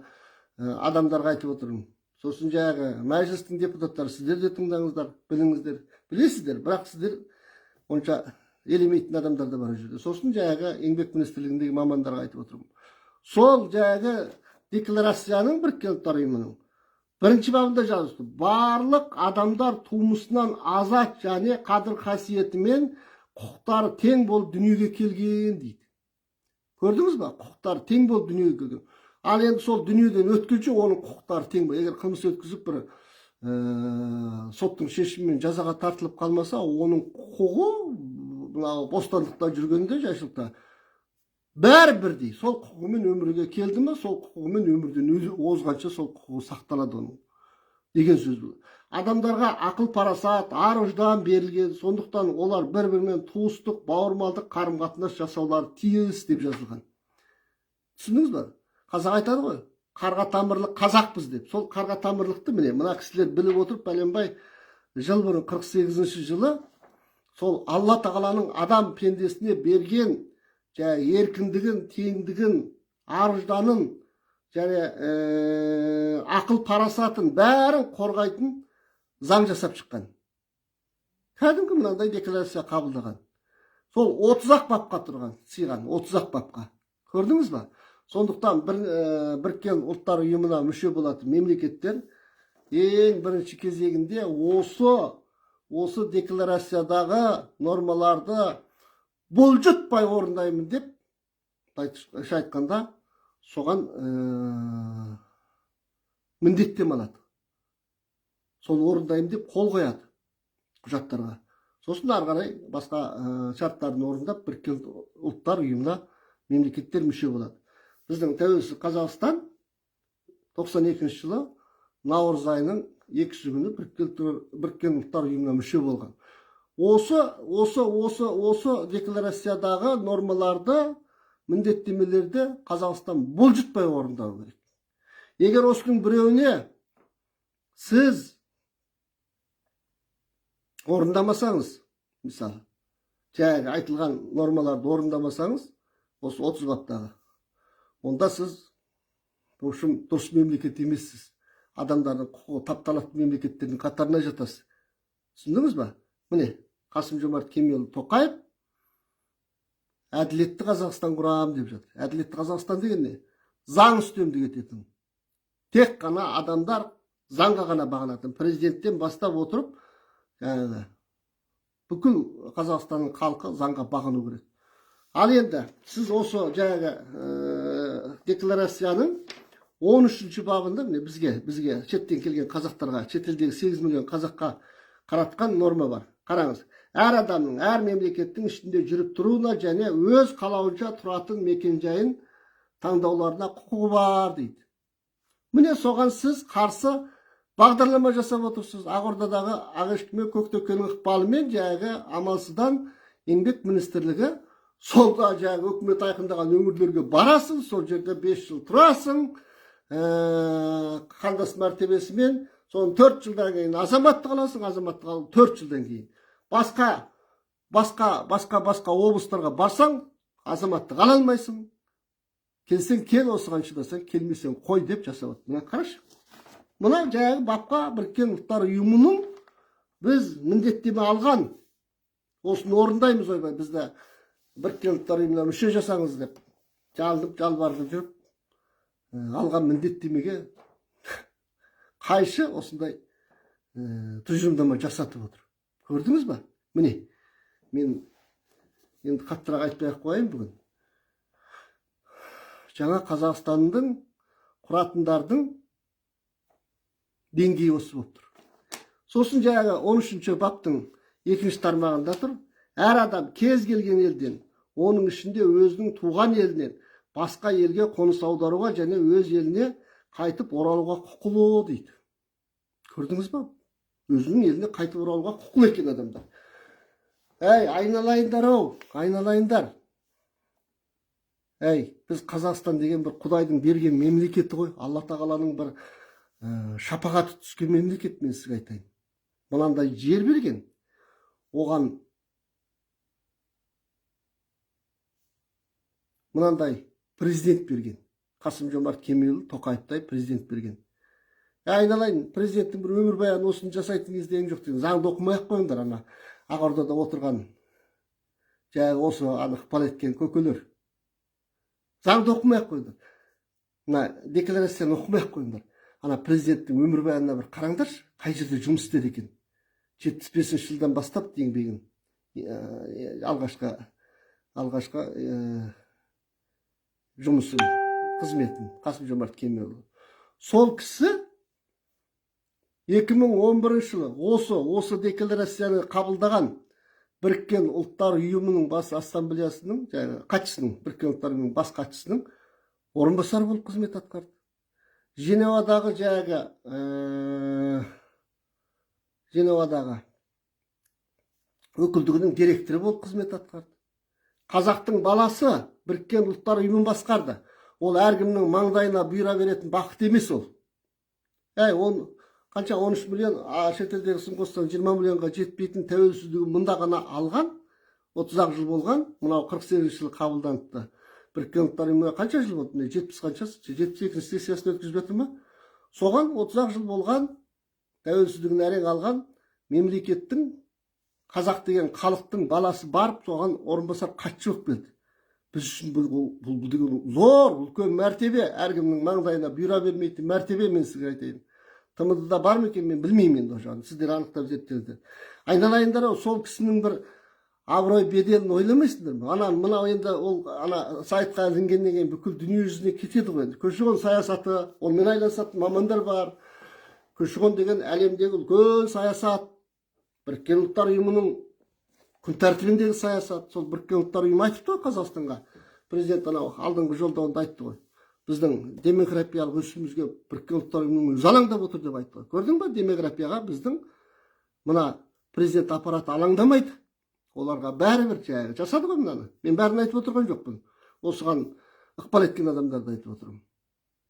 адамдарға айтып отырмын. Сосын жаңағы Мәжілістің депутаттары, сіздер де тыңдаңыздар, біліңіздер. Білесіздер, бірақ сіздер онша елемейтін адамдар да бар ол жерде. Сосын жаңағы Еңбек министрлігіндегі мамандарға айтып отырмын. Сол жаңағы декларацияның, Біріккен Ұлттар Ұйымының бірінші бабында жазылды: барлық адамдар тумысынан азат және қадір қасиеті мен құқықтары тең болып дүниеге келген дейді. Көрдіңіз ба? Құқықтары тең болып дүниеге келген. Ал енді сол дүниеден өткенше оның құқықтары тең. Егер қылмыс өткізіп, бір соттың шешімімен жазаға тартылып қалмаса, оның құқығы мынау бостандықта жүргенде, жайшылықта бәрі бірдей. Сол құқығымен өмірге келді ма, сол құқығымен өмірден озғанша сол құқығы сақталады оның деген сөз. Бұл адамдарға ақыл, парасат, ар ождан берілген, сондықтан олар бір бірімен туыстық, бауырмалдық қарым қатынас жасаулары тиіс деп жазылған. Түсіндіңіз ба? Қазақ айтады ғой, қарға тамырлы қазақпыз деп. Сол қарға тамырлықты, міне, мына кісілер біліп отырып, пәленбай жыл бұрын, 48 жылы сол Алла тағаланың адам пендесіне берген жаңағы еркіндігін, теңдігін, ар ожданын және ақыл парасатын бәрін қорғайтын заң жасап шыққан. Кәдімгі мынандай декларация қабылдаған. Сол 30 ақ бапқа тұрған, сыйған 30 ақ бапқа. Көрдіңіз ба? Сондықтан Біріккен Ұлттар Ұйымына мүше болатын мемлекеттер ең бірінші кезегінде осы декларациядағы нормаларды бұлжытпай орындаймын деп, былайша айтқанда, соған міндеттеме алады. Сол орындаймын деп қол қояды құжаттарға. Сосын ары қарай басқа шарттарын орындап, Біріккен Ұлттар Ұйымына мемлекеттер мүше болады. Біздің тәуелсіз Қазақстан 92 жылы наурыз айының 2-сі күні Біріккен Ұлттар Ұйымына мүше болған. Осы декларациядағы нормаларды, міндеттемелерді Қазақстан бұлжытпай орындау керек. Егер осының біреуіне сіз орындамасаңыз, мысалы, жаңағы айтылған нормаларды орындамасаңыз, осы 30 баптағы, онда сіз, в общем, дұрыс мемлекет емессіз. Адамдардың құқығы тапталатын мемлекеттердің қатарына жатасыз. Түсіндіңіз ба? Міне, Қасым Жомарт Кемелұлы Тоқаев әділетті Қазақстан құрамын деп жатыр. Әділетті Қазақстан деген не? Заң үстемдік ететін, тек қана адамдар заңға ғана бағынатын, президенттен бастап отырып жаңағы бүкіл Қазақстанның халқы заңға бағыну керек. Ал енді сіз осы жаңағы декларацияның 13 бабында, міне, бізге, шеттен келген қазақтарға, шетелдегі 8 миллион қазаққа қаратқан норма бар. Қараңыз: әр адамның әр мемлекеттің ішінде жүріп тұруына және өз қалауынша тұратын мекенжайын таңдауларына құқығы бар дейді. Міне, соған сіз қарсы бағдарлама жасап отырсыз. Ақордадағы Ақешкі мен Көктөкенің ықпалымен жаңағы амалсыздан Еңбек министрлігі сол да жаңағы үкімет айқындаған өңірлерге барасың, сол жерде 5 жыл тұрасың, қандас мәртебесімен, соны 4 жылдан кейін азаматтық аласың. Азаматтық алу 4 жылдан кейін. Басқа басқа басқа басқа облыстарға барсаң, азаматтық ала алмайсың. Келсең кел, осыған шыдасаң, келмесең қой деп жасап отыр. Мына қарашы, мына жаңағы бапқа Біріккен Ұлттар Ұйымының біз міндеттеме алған, осыны орындаймыз. Ойбай, бізді Біріккен Ұлттар Ұйымына мүше жасаңыз деп жалынып жалбарынып жүріп алған міндеттемеге қайшы осындай тұжырымдама жасатып отыр. Көрдіңіз ба? Міне, мен енді қаттырақ айтпай ақ қояйын. Бүгін жаңа Қазақстанның құратындардың деңгейі осы болып тұр. Сосын жаңағы 13 баптың екінші тармағында тұр: әр адам кез келген елден, оның ішінде өзінің туған елінен басқа елге қоныс аударуға және өз еліне қайтып оралуға құқылы дейді. Көрдіңіз ба? Өзінің еліне қайтып оралуға құқылы екен адамдар. Әй, айналайындар ау, айналайындар, әй, біз Қазақстан деген бір құдайдың берген мемлекеті ғой, Алла тағаланың бір шапағаты түскен мемлекет. Мен сізге айтайын, мынандай жер берген, оған мынандай президент берген, Қасым Жомарт Кемелұлы Тоқаевтай президент берген. Айналайын, президенттің бір өмірбаянын осыны жасайтын кездерің жоқ деген заңды оқымай ақ қойыңдар. Ана Ақордада отырған жаңағы осы ана ықпал еткен көкелер, заңды оқымай ақ қойыңдар, мына декларацияны оқымай ақ қойыңдар. Ана президенттің өмірбаянына бір қараңдаршы, қай жерде жұмыс істеді екен 75-жылдан бастап еңбегін, алғашқы жұмысын, қызметін Қасым Жомарт Кемелұлы. Сол кісі 2011 жылы осы декларацияны қабылдаған Біріккен Ұлттар Ұйымының бас ассамблеясының жаңағы хатшысының, Біріккен Ұлттар Ұйымының бас хатшысының орынбасары болып қызмет атқарды. Женевадағы жаңағы Женевадағы өкілдігінің директоры болып қызмет атқарды. Қазақтың баласы Біріккен Ұлттар Ұйымын басқарды. Ол әркімнің маңдайына бұйыра беретін бақыт емес ол. Әй, он қанша, 13 миллион, а шетелдегісін қоссаң 20 миллионға жетпейтін тәуелсіздігін мұнда ғана алған, 30 ақ жыл болған. Мынау 48 жылы қабылданыпты. Біріккен Ұлттар Ұйымына қанша жыл болды? Міне, 70 қаншасы, 72-ші сессиясын өткізіп жатыр ма? Соған 30 ақ жыл болған, тәуелсіздігін әрең алған мемлекеттің, қазақ деген халықтың баласы барып соған орынбасар хатшы болып келді. Біз үшін бұл деген зор үлкен мәртебе, әркімнің маңдайына бұйыра бермейтін мәртебе. Мен сізге айтайын, ТМД да бар ма екен, мен білмеймін енді, ол жағын сіздер анықтап зерттеңіздер. Айналайындар ау, сол кісінің бір абырой беделін ойламайсыңдар ма? Ана мынау енді ол ана сайтқа ілінгеннен кейін бүкіл дүние жүзіне кетеді ғой. Енді көші қон саясаты, онымен айналысатын мамандар бар. Көші қон деген әлемдегі үлкен саясат, Біріккен Ұлттар Ұйымының күн тәртібіндегі саясат. Сол Біріккен Ұлттар Ұйымы айтыпты ғой Қазақстанға, президент анау алдыңғы жолдауында айтты ғой, біздің демографиялық өсімімізге Біріккен Ұлттар Ұйымының өзі алаңдап отыр деп айтты ғой. Көрдің ба, демографияға біздің мына президент аппараты алаңдамайды, оларға бәрібір. Жаңағы жасады ғой мынаны. Мен бәрін айтып отырған жоқпын, осыған ықпал еткен адамдарды айтып отырмын.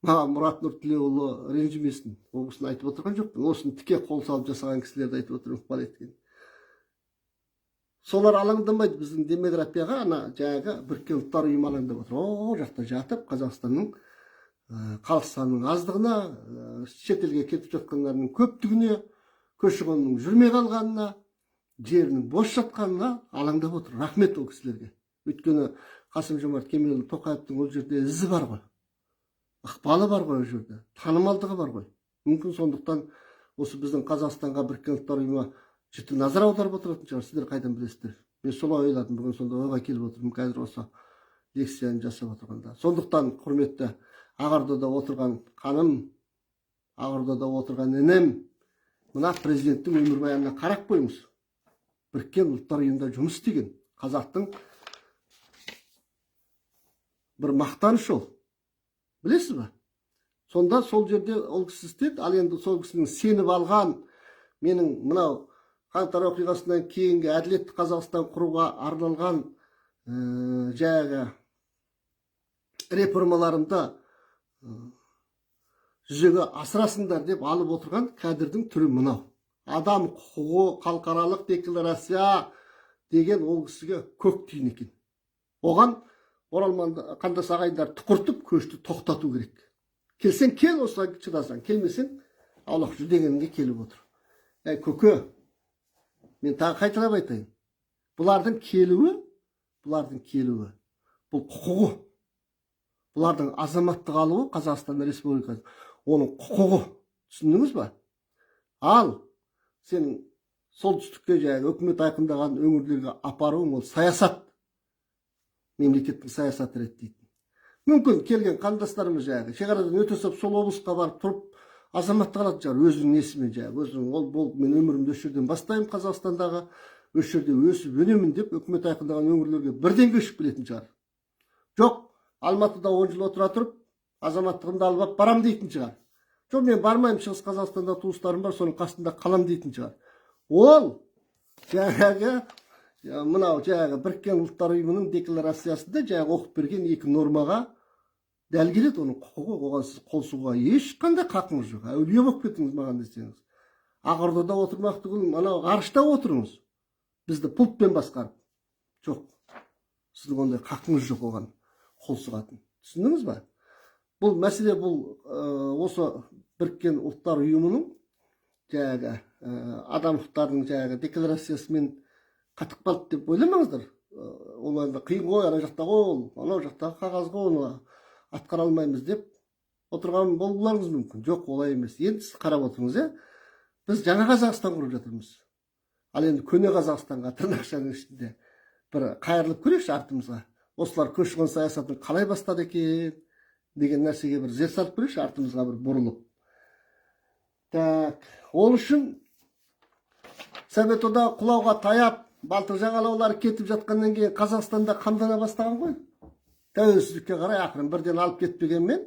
Маған Мұрат Нұртілеуұлы ренжімесін, ол кісіні айтып отырған жоқпын, осыны тіке қол салып жасаған кісілерді айтып отырмын, ықпал еткен. Солар алаңдамайды біздің демографияға, ана жаңағы Біріккен Ұлттар Ұйымы алаңдап отыр. О жақта жатып Қазақстанның халық санының аздығына, шетелге кетіп жатқандардың көптігіне, көші қонның жүрмей қалғанына, жерінің бос жатқанына алаңдап отыр. Рахмет ол кісілерге, өйткені Қасым Жомарт Кемелұлы Тоқаевтың ол жерде ізі бар ғой, ықпалы бар ғой, ол жерде танымалдығы бар ғой. Мүмкін, сондықтан осы біздің Қазақстанға Біріккен Ұлттар Ұйымы жіті назар аударып отыратын шығар, сіздер қайдан білесіздер? Мен солай ойладым, бүгін сондай ойға келіп отырмын қазір осы лекцияны жасап отырғанда. Сондықтан, құрметті Ақордада отырған ханым, Ақордада отырған інім, мына президенттің өмірбаянына қарап қойыңыз. Біріккен Ұлттар Ұйымында жұмыс істеген қазақтың бір мақтанышы ол, білесіз ба? Сонда сол жерде ол кісі істеді. Ал енді сол кісінің сеніп алған, менің мынау қаңтар оқиғасынан кейінгі әділетті Қазақстан құруға арналған жаңағы реформаларымды жүзеге асырасыңдар деп алып отырған кадрдың түрі мынау. Адам құқығы, халықаралық декларация деген ол кісіге көк тиын екен. Оған оралман қандас ағайындар тұқыртып, көшті тоқтату керек. Келсең кел, осылай шыдасаң, келмесең аулақ жүр дегенге келіп отыр. Әй, көке, мен тағы қайталап айтайын: бұлардың келуі бұл құқығы, бұлардың азаматтық алуы Қазақстан Республикасы оның құқығы, түсіндіңіз ба? Ал сен солтүстікке, жаңағы үкімет айқындаған өңірлерге апаруың ол саясат, мемлекеттің саясаты реттейтін. Мүмкін, келген қандастарымыз жаңағы шекарадан өте салып сол облысқа барып тұрып азаматтық алатын шығар өзінің несімен, жаңағы өзінің ол болып, мен өмірімді осы жерден бастаймын, Қазақстандағы осы жерде өсіп өнемін деп үкімет айқындаған өңірлерге бірден көшіп келетін шығар. Жоқ, Алматыда 10 жыл отыра тұрып азаматтығымды алып алып барам дейтін шығар. Жоқ, мен бармаймын, Шығыс Қазақстанда туыстарым бар, соның қасында қалам дейтін шығар. Ол жаңағы мынау жаңағы Біріккен Ұлттар Ұйымының декларациясында жаңағы оқып берген екі нормаға дәл келеді. Оның құқығы, оған сіз қол сұғуға ешқандай хақыңыз жоқ. Әулие болып кеттіңіз маған десеңіз. Ақордада отырмақ түгіл, анау ғарышта отырыңыз бізді пультпен басқарып. Жоқ, сіздің ондай хақыңыз жоқ оған қол сұғатын, түсіндіңіз ба? Бұл мәселе, бұл осы Біріккен Ұлттар Ұйымының жаңағы адам құқықтарының жаңағы декларациясымен қатып қалды деп ойламаңыздар. Ол енді қиын ғой, ана жақта ғой, ол анау жақтағы қағаз ғой, оны атқара алмаймыз деп отырған болуларыңыз мүмкін. Жоқ, олай емес. Енді сіз қарап отырыңыз, иә, біз жаңа Қазақстан құрып жатырмыз. Ал енді көне Қазақстанға тырнақшаның ішінде бір қайырылып көрейікші артымызға. Осылар көші қон саясатын қалай бастады екен деген нәрсеге бір зер салып көрейікші артымызға бір бұрылып. Так, ол үшін Совет Одағы құлауға таяп, Балтық жағалаулары кетіп жатқаннан кейін Қазақстанда қамдана бастаған ғой. Тәуелсіздікке қарай ақырын, бірден алып кетпегенмен,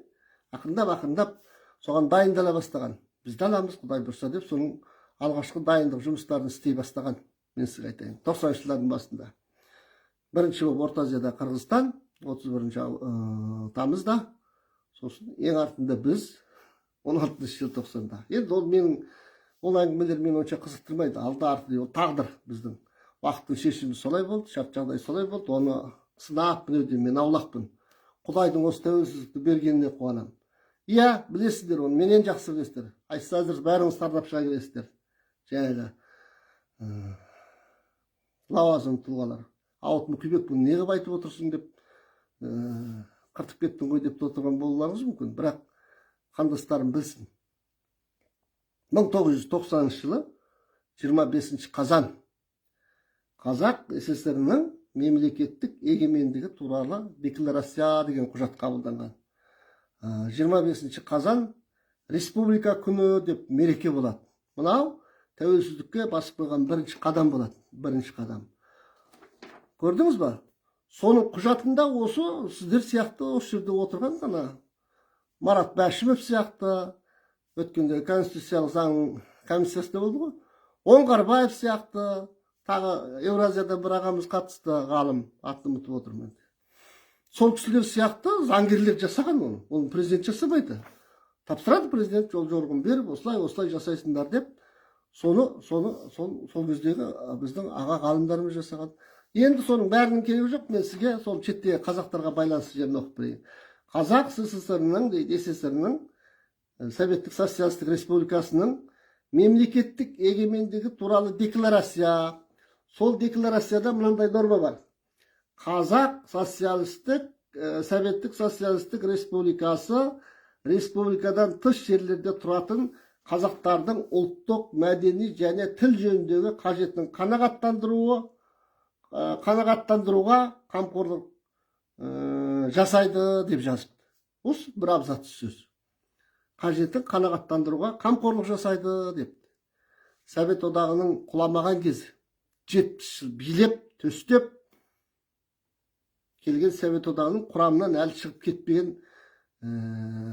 ақырындап ақырындап соған дайындала бастаған. Біз де аламыз, Құдай бұйырса, деп соның алғашқы дайындық жұмыстарын істей бастаған. Мен сізге айтайын, 90-жылдардың басында бірінші болып Орта Азияда Қырғызстан 31 тамызда, сосын ең артында біз 16 желтоқсанда. Енді ол менің ол әңгімелер мені онша қызықтырмайды. Алды арты, ол тағдыр, біздің уақыттың шешімі солай болды, шарт жағдай солай болды. Оны сынап мінеуден мен аулақпын. Құдайдың осы тәуелсіздікті бергеніне қуанамын. Иә, білесіздер, оны менен жақсы білесіздер. Айтса, қазір бәріңіз сардап шыға келесіздер. Жаңағы лауазымды тұлғалар: «Ауыт Мұқибек, бұны не қылып айтып отырсың?» – деп, «қыртып кеттің ғой» деп те отырған болуларыңыз мүмкін. Бірақ қандастарым білсін: 1990 жылы 25 қазан Қазақ ССР-інің мемлекеттік егемендігі туралы декларация деген құжат қабылданған. 25 қазан Республика күні деп мереке болады. Мынау тәуелсіздікке басып қойған бірінші қадам болады, бірінші қадам. Көрдіңіз ба? Соның құжатында осы сіздер сияқты осы жерде отырған ана Марат Бәшімов сияқты, өткенде конституциялық заң комиссиясында болды ғой, Оңғарбаев сияқты, тағы Еуразиядан бір ағамыз қатысты, ғалым, атын ұмытып отырмын енді. Сол кісілер сияқты заңгерлер жасаған оны. Оны президент жасамайды. Тапсырады президент, жол жорығын беріп, осылай осылай жасайсыңдар деп. Соны соны сол, сол кездегі біздің аға ғалымдарымыз жасаған. Енді соның бәрінің керегі жоқ, мен сізге сол шеттегі қазақтарға байланысты жерін оқып берейін. Қазақ СССР-ның дейді, СССР-ның, Советтік Социалистік Республикасының мемлекеттік егемендігі туралы декларация. Сол декларацияда мынандай норма бар: Қазақ социалистік Советтік Социалистік Республикасы республикадан тыс жерлерде тұратын қазақтардың ұлттық, мәдени және тіл жөніндегі қажетін қанағаттандыруға қамқорлық жасайды деп жазыпты. Осы бір абзац сөз: қажетін қанағаттандыруға қамқорлық жасайды деп. Совет Одағының құламаған кезі, 70 жыл билеп төстеп келген Совет Одағының құрамынан әлі шығып кетпеген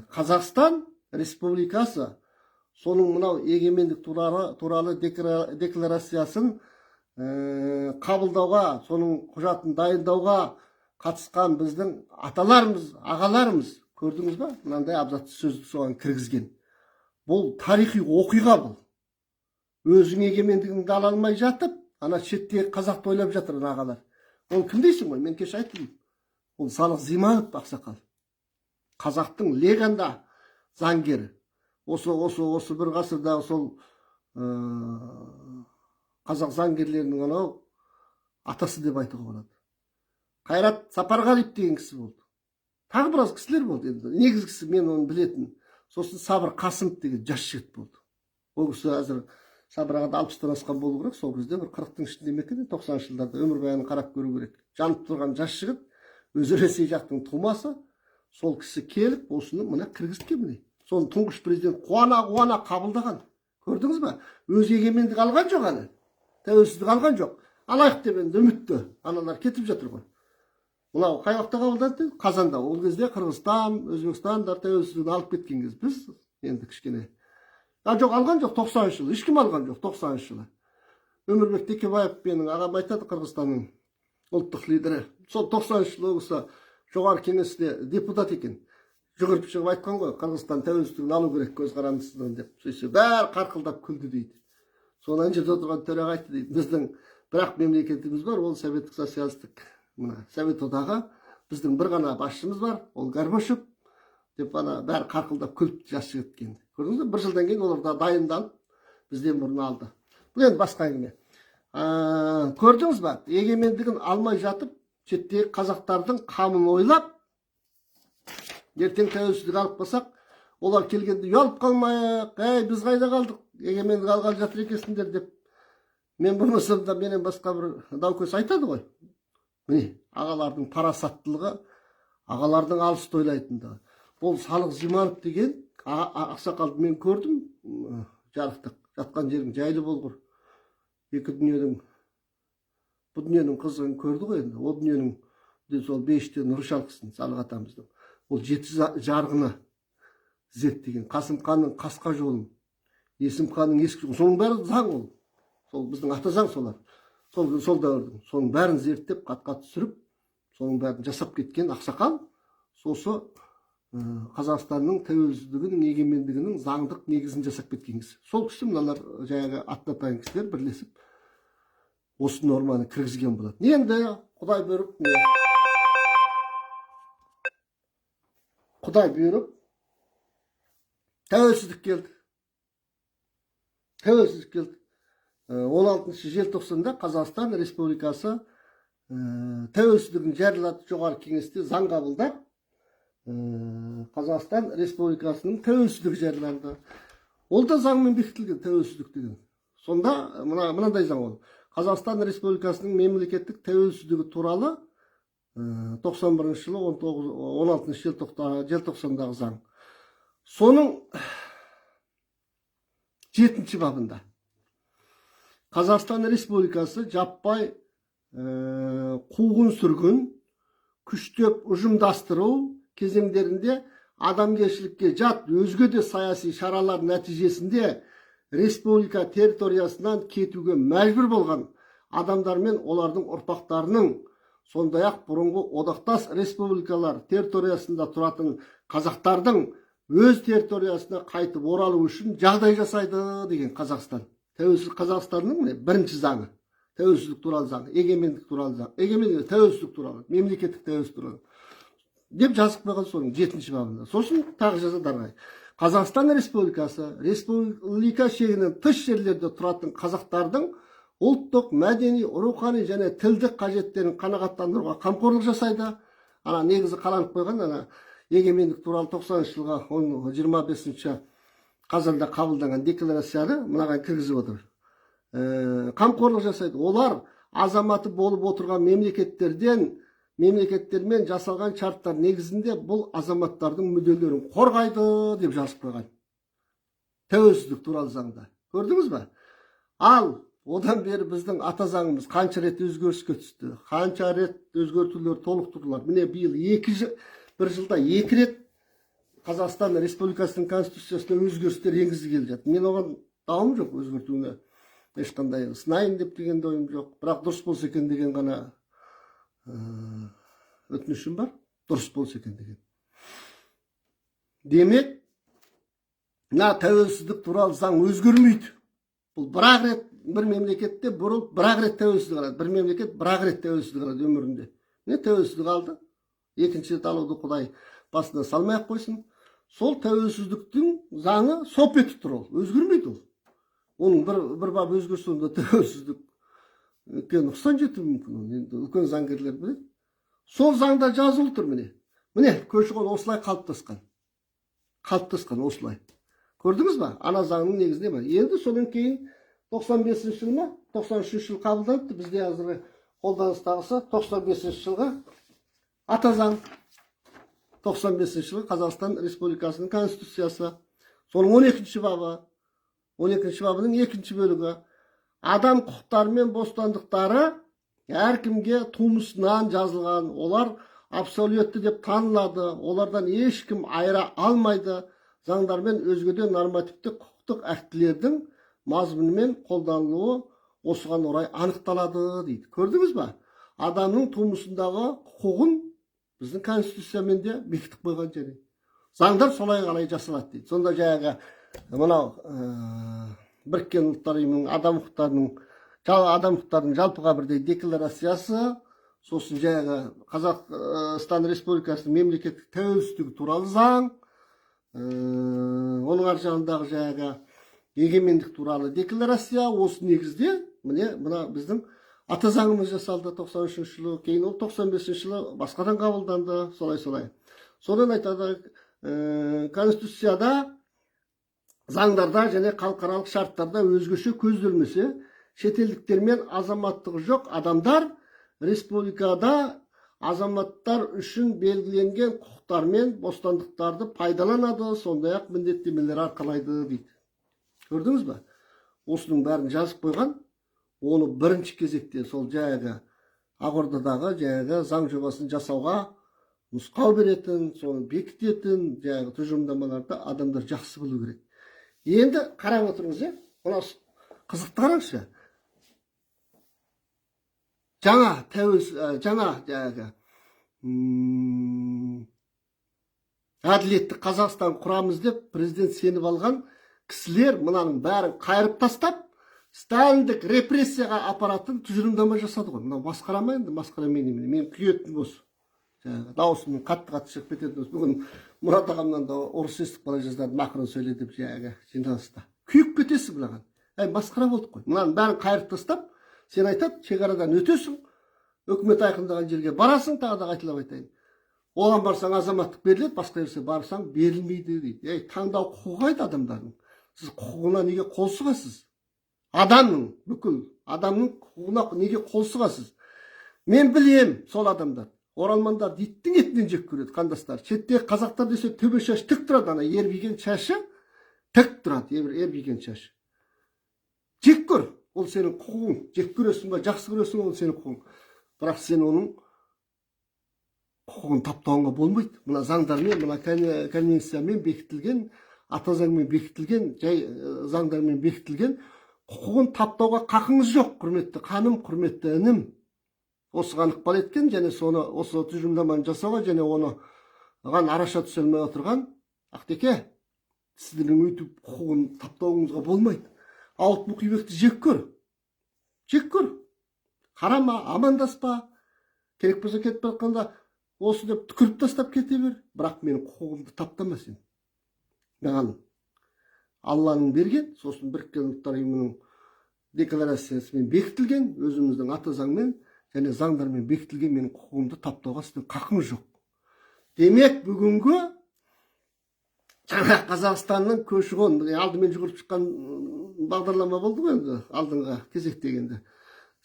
Қазақстан Республикасы соның мынау егемендік туралы декларациясын қабылдауға, соның құжатын дайындауға қатысқан біздің аталарымыз, ағаларымыз, көрдіңіз ба, мынандай абзац сөзді соған кіргізген. Бұл тарихи оқиға. Бұл өзің егемендігіңді ала алмай жатып, ана шеттегі қазақты ойлап жатыр ана ағалар. Ол кім дейсің ғой, мен кеше айттым, ол Салық Зиманов ақсақал, қазақтың легенда заңгері. Осы бір ғасырдағы сол қазақ заңгерлерінің анау атасы деп айтуға болады. Қайрат Сапарғалиев деген кісі болды, тағы біраз кісілер болды. Енді негізгісі мен оны білетін. Сосын Сабыр Қасымов деген жас жігіт болды. Ол кісі қазір, Сабыр аға да 60-тан асқан болу керек, сол кезде бір 40-тың ішінде ме екен, 90-жылдарда. Өмірбаянын қарап көру керек. Жанып тұрған жас жігіт, өзі Ресей жақтың тумасы. Сол кісі келіп, осыны мына кіргізген, міне. Соны тұңғыш президент қуана қуана қабылдаған, көрдіңіз ба? Өзі егемендік алған жоқ әлі, тәуелсіздік алған жоқ, алайық деп енді үмітті, аналар кетіп жатыр ғой. Мынау қай уақытта қабылданды деді? Қазанда. Ол кезде Қырғызстан, Өзбекстандар тәуелсіздігін алып кеткен кез. Біз енді кішкене, а жоқ, алған жоқ 90-жылы, ешкім алған жоқ 90-жылы. Өмірбек Текебаев, менің ағам айтады, Қырғызстанның ұлттық лидері, сол 90-жылы ол кісі Жоғары Кеңесте депутат екен, жүгіріп шығып айтқан ғой: «Қырғызстан тәуелсіздігін алу керек көз қарандысынан», — деп. Сөйтсе, бәрі қарқылдап күлді дейді. Соны ана жерде отырған төраға айтты дейді: «Біздің бір ақ мемлекетіміз бар, ол Советтік Социалистік мына Совет Одағы, біздің бір ғана басшымыз бар, ол Горбачев», — деп. Ана бәрі қарқылдап күліп, жас жігіт енді. Көрдіңіз бе, бір жылдан кейін олар да дайындалып, бізден бұрын алды. Бұл енді басқа әңгіме. Көрдіңіз ба, егемендігін алмай жатып, шеттегі қазақтардың қамын ойлап, ертең тәуелсіздік алып қалсақ, олар келгенде ұялып қалмайық, «Әй, біз қайда қалдық, егемендік алғалы жатыр екенсіңдер», — деп. Мен болмасам да, менен басқа бір даукес айтады ғой. Міне, ағалардың парасаттылығы, ағалардың алысты ойлайтындығы. Ол Салық Зиманов деген ақсақалды мен көрдім, жарықтық, жатқан жерің жайлы болғыр. Екі дүниенің, бұл дүниенің қызығын көрді ғой, енді о дүниенің де сол бейіште нұры шалқысын Салық атамыздың. Ол жеті жарғыны зерттеген, Қасым ханның қасқа жолын, Есім ханның ескі жолын, соның бәрі заң. Ол сол біздің ата заң солар, сол дәуірдің, соның бәрін зерттеп, хатқа түсіріп, соның бәрін жасап кеткен ақсақал. Сосы Қазақстанның тәуелсіздігінің, егемендігінің заңдық негізін жасап кеткен кісі. Сол кісі, мыналар, жаңағы атын атаған кісілер бірлесіп осы норманы кіргізген болады. Енді Құдай бұйырып, міне, Құдай бұйырып, тәуелсіздік келді, тәуелсіздік келді. 16 желтоқсанда Қазақстан Республикасы тәуелсіздігін жариялады. Жоғары Кеңесте заң қабылдап, Қазақстан Республикасының тәуелсіздігі жарияланды. Ол да заңмен бекітілген тәуелсіздік деген. Сонда мынандай заң: ол Қазақстан Республикасының мемлекеттік тәуелсіздігі туралы 91 жылы 19 16 желтоқсандағы заң. Соның жетінші бабында Қазақстан Республикасы жаппай қуғын сүргін, күштеп ұжымдастыру кезеңдерінде адамгершілікке жат өзге де саяси шаралар нәтижесінде республика территориясынан кетуге мәжбүр болған адамдар мен олардың ұрпақтарының, Сондай ақ бұрынғы одақтас республикалар территориясында тұратын қазақтардың өз территориясына қайтып оралу үшін жағдай жасайды деген. Қазақстан, тәуелсіз Қазақстанның, міне, бірінші заңы, тәуелсіздік туралы заң, егемендік туралы заң, егемен тәуелсіздік туралы, мемлекеттік тәуелсіздік туралы деп жазып қойған соның жетінші бабында. Сосын тағы жазады ары қарай: Қазақстан Республикасы республика шегінен тыс жерлерде тұратын қазақтардың ұлттық, мәдени, рухани және тілдік қажеттерін қанағаттандыруға қамқорлық жасайды. Ана негізі қаланып қойған ана егемендік туралы 90-жылғы он 25 қазанда қабылданған декларацияны мынаған кіргізіп отыр. Қамқорлық жасайды. Олар азаматы болып отырған мемлекеттермен жасалған шарттар негізінде бұл азаматтардың мүдделерін қорғайды деп жазып қойған тәуелсіздік туралы заңда. Көрдіңіз ба? Ал одан бері біздің ата заңымыз қанша рет өзгеріске түсті, қанша рет өзгертулер, толықтырулар. Міне, биыл екі жыл, бір жылда екі рет Қазақстан Республикасының Конституциясына өзгерістер енгізілгелі жатыр. Мен оған дауым жоқ, өзгертуіне ешқандай сынайын деп деген де ойым жоқ, бірақ дұрыс болса екен деген ғана өтінішім бар, дұрыс болса екен деген. Демек, мына тәуелсіздік туралы заң өзгермейді. Бұл бір ақ рет, бір мемлекетте бұрылып, бір ақ рет тәуелсіздік алады. Бір мемлекет бір ақ рет тәуелсіздік алады өмірінде. Міне, тәуелсіздік алды, екінші рет алуды Құдай басына салмай ақ қойсын. Сол тәуелсіздіктің заңы соп етіп тұр, ол өзгермейді. Ол оның бір бабы өзгерсе, онда тәуелсіздікке нұқсан жетуі мүмкін. Оны енді үлкен заңгерлер біледі. Сол заңда жазулы тұр. Міне, көші қон осылай қалыптасқан осылай. Көрдіңіз ба? Ана заңның негізінде бар. Енді содан кейін 95 жыл ма, 93 жыл қабылданыпты. Бізде қазіргі қолданыстағысы 95 жылғы ата заң, 95 жылғы Қазақстан Республикасының Конституциясы. Соның 12 бабы, 12 бабының екінші бөлігі: адам құқықтары мен бостандықтары әркімге тумысынан жазылған, олар абсолютті деп танылады, олардан ешкім айыра алмайды, заңдар мен өзге де нормативтік құқықтық актілердің мазмұны мен қолданылуы осыған орай анықталады дейді. Көрдіңіз ба? Адамның тумысындағы құқығын біздің Конституциямен де бекітіп қойған және заңдар солай қалай жасалады дейді. Сонда жаңағы мынау Біріккен Ұлттар Ұйымының адам құқықтарының жалпыға бірдей декларациясы, сосын жаңағы Қазақстан Республикасының мемлекеттік тәуелсіздігі туралы заң, оның ар жағындағы жаңағы егемендік туралы декларация, осы негізде, міне, мына біздің ата заңымыз жасалды 93 жылы. Кейін ол 95 жылы басқадан қабылданды. Солай. Содан айтады: Конституцияда, заңдарда және халықаралық шарттарда өзгеше көзделмесе, шетелдіктер мен азаматтығы жоқ адамдар республикада азаматтар үшін белгіленген құқықтар мен бостандықтарды пайдаланады, сондай ақ міндеттемелер арқалайды дейді. Көрдіңіз ба? Осының бәрін жазып қойған. Оны бірінші кезекте сол жаңағы Ақордадағы жаңағы заң жобасын жасауға нұсқау беретін, соны бекітетін жаңағы тұжырымдамаларды адамдар жақсы білу керек. Енді қарап отырыңыз, иә, мына қызықты қараңызшы. Жаңа тәуелсіз, жаңа жаңағы әділетті Қазақстан құрамыз деп президент сеніп алған кісілер мынаның бәрін қайырып тастап, сталиндік репрессияға апаратын тұжырымдама жасады ғой. Мынау масқара ма енді? Масқара мен немене, мен күйетін осы жаңағы дауысым қатты қатты шығып кететін осы. Бүгін Мұрат ағамнан да ұрыс естіп қала жаздадым, ақырын сөйле деп жаңағы жиналыста. Күйіп кетесің мынаған. Әй, масқара болдық қой. Мынаның бәрін қайырып тастап, сен айтады, шекарадан өтесің, үкімет айқындаған жерге барасың. Тағы да қайталап айтайын, оған барсаң, азаматтық беріледі, басқа жерге барсаң, берілмейді дейді. Ей, таңдау құқығы қайда адамдардың? Сіз құқығына неге қол сұғасыз? Адамның, бүкіл адамның құқығына неге қол сұғасыз? Мен білем, сол адамдар, оралмандар иттің етінен жек көреді қандастар. Шеттегі қазақтар десе, төбе шаш тік тұрады, ана ербиген шашы тік тұрады, ербиген шашы. Жек көр, ол сенің құқығың. Жек көресің ба, жақсы көресің, ол сенің құқығың. Бірақ сен оның құқығын таптауыңа болмайды. Мына заңдармен, мына конвенциямен бекітілген, ата заңмен бекітілген, жай заңдармен бекітілген құқығын таптауға қақыңыз жоқ, құрметті ханым, құрметті інім. Осыған ықпал еткен және соны, осы тұжырымдаманы жасауға және оны оған араша түсе алмай отырған Ақтеке, сіздің өйтіп құқығын таптауыңызға болмайды. Ауыт Мұқибекті жек көр, жек көр, қарама, амандаспа, керек болса кетіп бара жатқанда осы деп түкіріп тастап кете бер, бірақ менің құқығымды таптама сен. Маған Алланың берген, сосын Біріккен Ұлттар Ұйымының декларациясымен бекітілген, өзіміздің ата заңмен және заңдармен бекітілген менің құқығымды таптауға сіздің қақыңыз жоқ. Демек, бүгінгі жаңа Қазақстанның көші-қон, алдымен жүгіріп шыққан бағдарлама болды ғой енді, алдыңғы кезектегенде.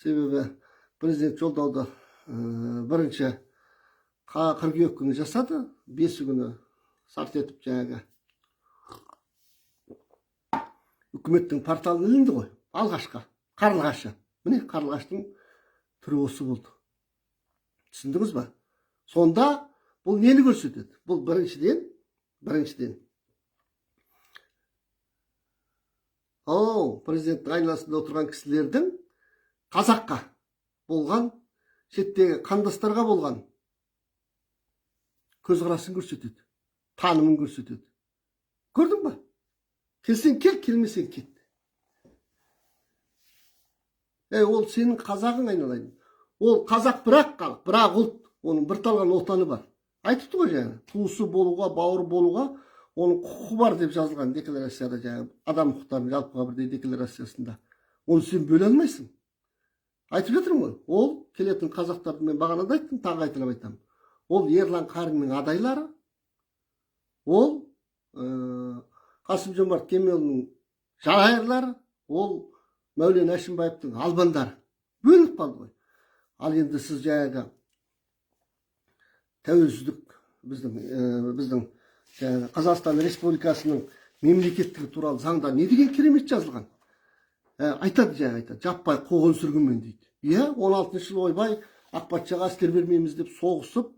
Себебі президент жолдауды бірінші қыркүйек күні жасады, 5 күні сарт етіп жаңағы үкіметтің порталына ілінді ғой, алғашқы қарлығашы. Міне, қарлығаштың түрі осы болды. Түсіндіңіз ба? Сонда бұл нені көрсетеді? Бұл біріншіден, президенттің айналасында отырған кісілердің қазаққа болған, шеттегі қандастарға болған көзқарасын көрсетеді, танымын көрсетеді. Көрдің ба? Келсең кел, келмесең кет. Ол сенің қазағың, айналайын. Ол қазақ бір-ақ халық, бір-ақ ұлт, оның бір талған отаны бар. Айтыпты ғой жаңа, туысы болуға, бауыр болуға оның құқығы бар деп жазылған декларацияда, жаңа адам құқықтарының жалпыға бірдей декларациясында. Оны сен бөле алмайсың. Айтып жатырмын ғой, ол келетін қазақтарды мен бағана да айттым, тағы қайталап айтамын. Ол Ерлан Қариннің адайлары, ол Қасым Жомарт Кемелұлының жанайырлары, ол Мәулен Әшімбаевтың албандары. Бөлініп қалды ғой. Ал енді сіз жаңағы тәуелсіздік біздің жаңағы Қазақстан Республикасының мемлекеттігі туралы заңда не деген керемет жазылған. Айтады, жаңа айтады, жаппай қуғын сүргінмен дейді. Иә, 16 жылы ойбай ақ патшаға әскер бермейміз деп соғысып,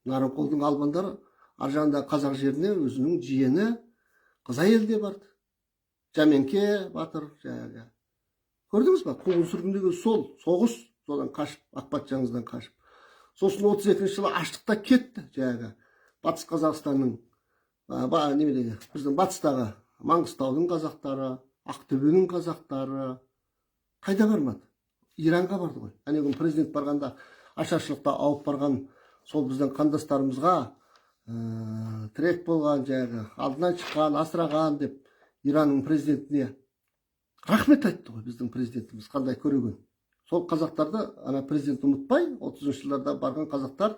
Нарынқолдың албандары ар жағында қазақ жеріне өзінің жиені қыз әйел де барды. Жәменке батыр жаңағы. Көрдіңіз ба? Қуғын сүргін деген сол соғыс, содан қашып, ақ патшаңыздан қашып. Сосын 32 жылы аштықта кетті жаңағы. Батыс Қазақстанның, неменеге, біздің батыстағы Маңғыстаудың қазақтары, Ақтөбенің қазақтары қайда бармады? Иранға барды ғой. Әне күні президент барғанда ашаршылықта ауып барған сол біздің қандастарымызға тірек болған, жаңағы алдынан шыққан, асыраған деп Иранның президентіне рахмет айтты ғой біздің президентіміз, қандай көреген. Сол қазақтарды ана президент ұмытпай, 30 жылдарда барған қазақтар,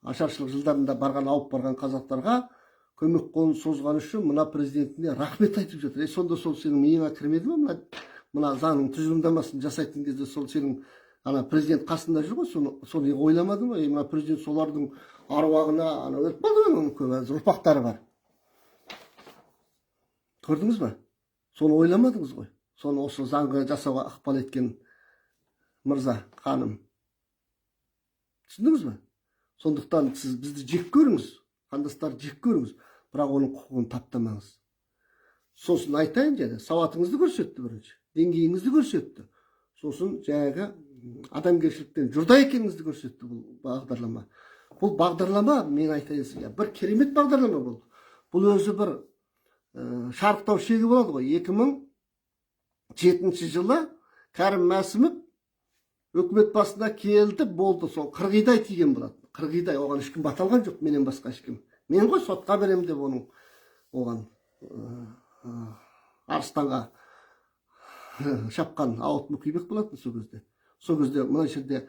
ашаршылық жылдарында барған, ауып барған қазақтарға көмек қолын созған үшін мына президентіне рахмет айтып жатыр. Сонда сол сенің миыңа кірмеді ме? Мына заңның тұжырымдамасын жасайтын кезде сол сенің ана президент қасында жүр ғой, соны ойламады ма? Мына президент солардың аруағына, ана өліп қалды ғой, оның көп ұрпақтары бар. Көрдіңіз ба? Соны ойламадыңыз ғой. Соны осы заңға жасауға ықпал еткен мырза, ханым. Түсіндіңіз ба? Сондықтан сіз бізді жек көріңіз, қандастарды жек көріңіз, бірақ оның құқығын таптамаңыз. Сосын айтайын, және сауатыңызды көрсетті бірінші, деңгейіңізді көрсетті. Сосын жаңағы адамгершіліктен жұрдай екеніңізді көрсетті бұл бағдарлама. Бұл бағдарлама, мен айтайын сізге, бір керемет бағдарлама болды. Бұл өзі бір шарықтау шегі болады ғой. 2007 жылы Кәрім Мәсімов үкімет басына келді, болды, сол қырғидай тиген болады. Қырғидай, оған ешкім бата алған жоқ, менен басқа ешкім. Мен ғой сотқа беремін деп оның оған арыстанға шапқан Ауыт Мұқибек болатын сол кезде. Сол кезде мына жерде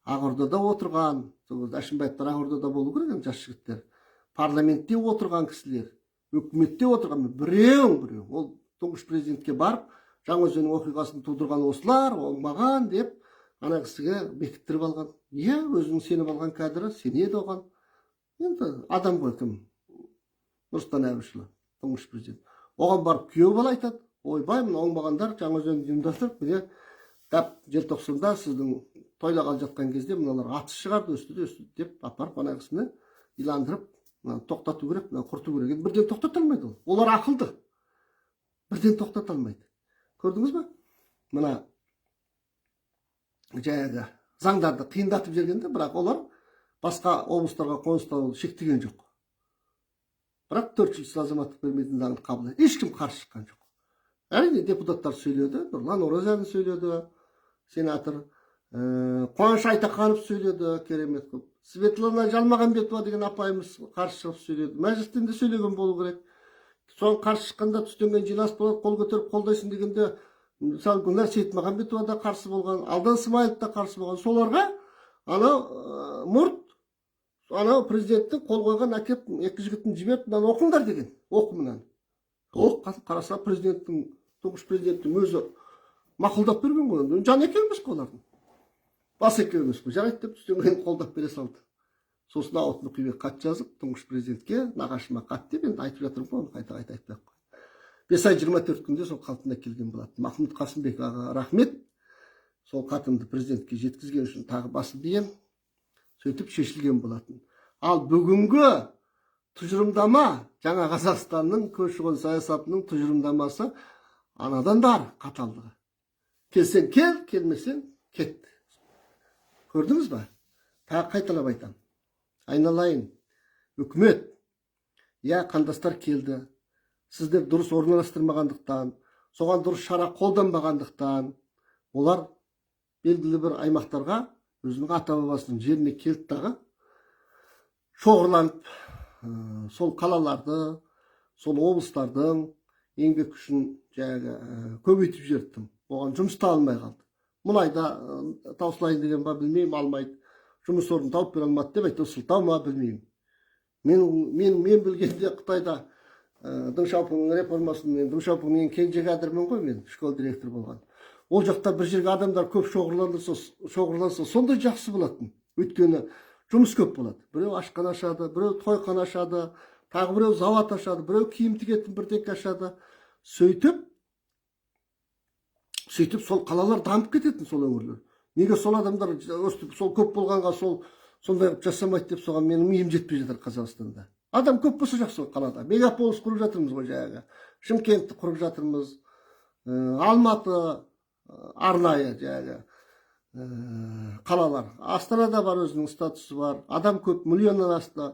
Ақордада отырған, сол кезде Әшімбаевтар Ақордада болу керек енді, жас жігіттер. Парламентте отырған кісілер, үкіметте отырған біреу. Ол тұңғыш президентке барып, Жаңаөзеннің оқиғасын тудырған осылар, оңбаған деп ана кісіге бекіттіріп алған. Иә, өзінің сеніп алған кадры, сенеді оған. Енді адам ғой кім? Нұрсұлтан Әбішұлы, тұңғыш президент. Оған барып күйеу бала айтады: ойбай, мына оңбағандар Жаңаөзенді ұйымдастырып, міне тап желтоқсанда сіздің тойлағалы жатқан кезде мыналар атыс шығарды, өстіді, өстіді деп апарып ана кісіні иландырып, мынаны тоқтату керек, мынаны құрту керек. Енді бірден тоқтата алмайды ол. Олар ақылды. Бірден тоқтата алмайды. Көрдіңіз ба? Мына жаңағы Заңдарды қиындатып жіберген де, бірақ олар басқа облыстарға қоныстануды шектеген жоқ. Бірақ 4 жыл азаматтық бермейтін заңды қабылдады, ешкім қарсы шыққан жоқ. Әрине, депутаттар сөйледі, Нұрлан Оразалин сөйледі, сенатор, Қуаныш Айтаханов сөйледі керемет қылып, Светлана Жалмағанбетова деген апайымыз қарсы шығып сөйледі, мәжілістен де сөйлеген болу керек. Соған қарсы шыққанда, түстен кейін жиналыс болады, қол көтеріп қолдайсың дегенде, мысалы, Гүлнар Сейітмағамбетова да қарсы болған, Алдан Смайылов та қарсы болған. Соларға анау мұрт, анау президенттің қол қойған әкеп, екі жігітін жіберіп, «Мынаны оқыңдар» деген, «Оқы мынаны, оқы». Қараса, президенттің, тұңғыш президенттің өзі мақұлдап берген ғой. Енді жан екеу емес қой, олардың бас екеу емес қой. «Жарайды» деп, түстен кейін қолдап бере салды. Сосын Ауыт Мұқибек хат жазып, тұңғыш президентке, нағашыма хат деп, енді айтып жатырмын ғой оны, қайта қайта айтпай ақ қой. 5 ай 24 күнде сол қалпына келген болатын. Махмұд Қасымбек аға, рахмет, сол хатымды президентке жеткізген үшін тағы басымды иемін. Сөйтіп шешілген болатын. Ал бүгінгі тұжырымдама, жаңа Қазақстанның көші қон саясатының тұжырымдамасы анадан да ары қаталдығы: келсең кел, келмесең кет. Көрдіңіз ба? Тағы қайталап айтамын, айналайын үкімет, иә, қандастар келді, сіздер дұрыс орналастырмағандықтан, соған дұрыс шара қолданбағандықтан, олар белгілі бір аймақтарға, өзінің ата бабасының жеріне келді дағы, шоғырланып, сол қалаларды, сол облыстардың еңбек күшін жаңағы көбейтіп жіберді. Оған жұмыс таба алмай қалды. Мұнайда таусылайын деген ба, білмеймін, алмайды, жұмыс орнын тауып бере алмады деп айтты, сылтау ма, білмеймін. Мен білгенде, Қытайда Дың Шаопыңның реформасын, мен Дың Шаопыңның кенже кадрмын ғой, мен школа директор болған. Ол жақта бір жерге адамдар көп шоғырланса, сондай жақсы болатын, өйткені жұмыс көп болады. Біреу ашхана ашады, біреу тойхана ашады, тағы біреу завод ашады, біреу киім тігетін бірдеңке ашады. Сөйтіп сол қалалар дамып кететін, сол өңірлер. Неге сол адамдар өстіп сол көп болғанға сол сондай қылып жасамайды деп, соған менің миым жетпей жатыр. Қазақстанда адам көп болса, жақсы ғой. Қалада мегаполис құрып жатырмыз ғой, жаңағы Шымкентті құрып жатырмыз, Алматы, арнайы жаңағы қалалар, Астанада бар, өзінің статусы бар, адам көп, миллионнан асты.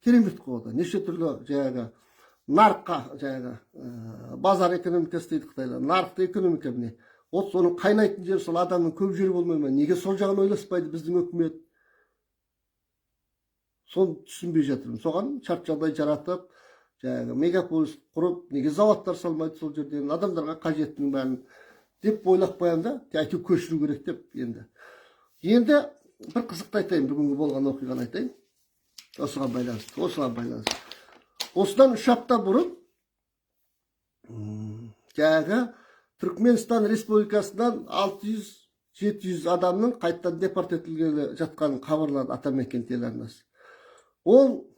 Керемет қой. Ода неше түрлі жаңағы нарыққа, жаңағы базар экономикасы дейді қытайлар, нарықтық экономика. Міне, вот соның қайнайтын жері сол адамның көп жері болмай ма? Неге сол жағын ойласпайды біздің үкімет? Соны түсінбей жатырмын. Соған шарт жағдай жаратып, жаңағы мегаполис құрып, неге заводтар салмайды сол жерден, адамдарға қажеттінің бәрін деп ойлап қоямын да, әйтеуір көшіру керек деп. Енді бір қызықты айтайын, бүгінгі болған оқиғаны айтайын осыған байланысты. Осыдан 3 апта бұрын жаңағы Түркменстан Республикасынан 600-700 адамның қайтадан депорт етілгелі жатқанын хабарлады Атамекен телеарнасы. Ол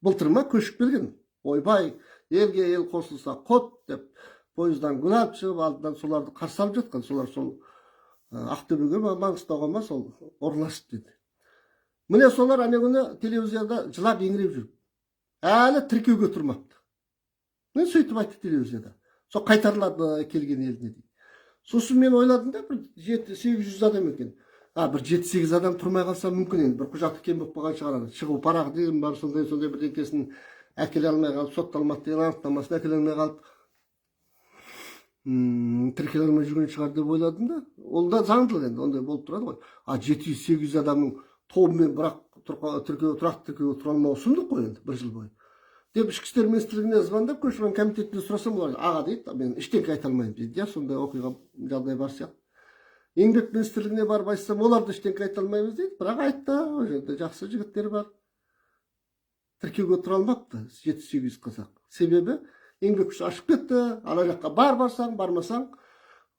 былтыр ма көшіп келген, ойбай, елге ел қосылса қот деп, пойыздан гүл алып шығып, алдынан соларды қарсы алып жатқан. Солар сол Ақтөбеге ма, Маңғыстауға ма, сол орналасты деді. Міне, солар ана күні телевизорда жылап еңіреп жүр, әлі тіркеуге тұрмапты. Міне, сөйтіп айтты телевизорда, сол қайтарылады келген еліне дейді. Сосын мен ойладым да, бір 700-800 адам екен, а бір жеті сегіз адам тұрмай қалса, мүмкін, енді бір құжаты кем болып қалған шығар, ана шығу парағы деген бар, сондай бірдеңкесін әкеле алмай қалып, сотталмады деген анықтамасын әкеле алмай қалып, тіркеле алмай жүрген шығар деп ойладым да. Ол да заңдылық енді, ондай болып тұрады ғой. А 700-800 адамның тобымен бірақ тіркеу, тұрақты тіркеуге тұра алмауы сұмдық қой енді, бір жыл бойы деп, Ішкі істер министрлігіне звондап, көші қон комитетіне сұрасам, олар «Аға» дейді, «мен ештеңке айта алмаймын» дейді. Иә, сондай оқиға, жағдай бар сияқты. Еңбек министрлігіне барып айтсам, олар да ештеңке айта алмаймыз дейді. Бірақ айтты, ол жерде жақсы жігіттер бар. Тіркеуге тұра алмапты 700-800 қазақ, себебі еңбек күші ашып кетті. Ана жаққа бар, барсаң, бармасаң,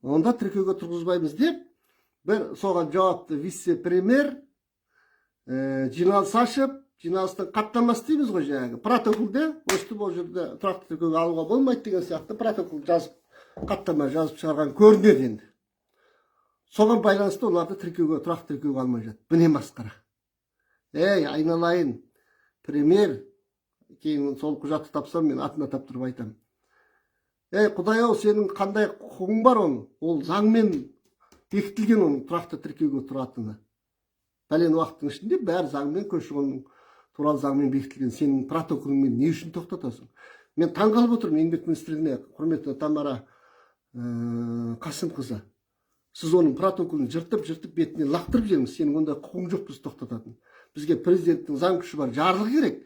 онда тіркеуге тұрғызбаймыз деп, бір соған жауапты вице премьер жиналыс ашып, жиналыстың хаттамасы дейміз ғой, жаңағы протоколде өстіп, ол жерде тұрақты тіркеуге алуға болмайды деген сияқты протокол жазып, хаттама жазып шығарған көрінеді. Енді соған байланысты оларды тіркеуге, тұрақты тіркеуге алмай жатыр. Міне, масқара. Ей, айналайын премьер, кейін сол құжатты тапсам, мен атын атап тұрып айтамын. Ей, құдай ау, сенің қандай құқығың бар оның? Ол заңмен Бекітілген оның тұрақты тіркеуге тұратыны. Пәлен уақыттың ішінде бәрі заңмен, көші-қон туралы заңмен бекітілген. Сенің протоколыңмен не үшін тоқтатасың? Мен таңғалып отырмын Еңбек министрлігіне, құрметті Тамара Қасымқызы. Сіз оның протоколын жыртып жыртып бетіне лақтырып жіберіңіз. Сенің ондай құқың жоқ бізді тоқтататын. Бізге президенттің заң күші бар жарлығы керек.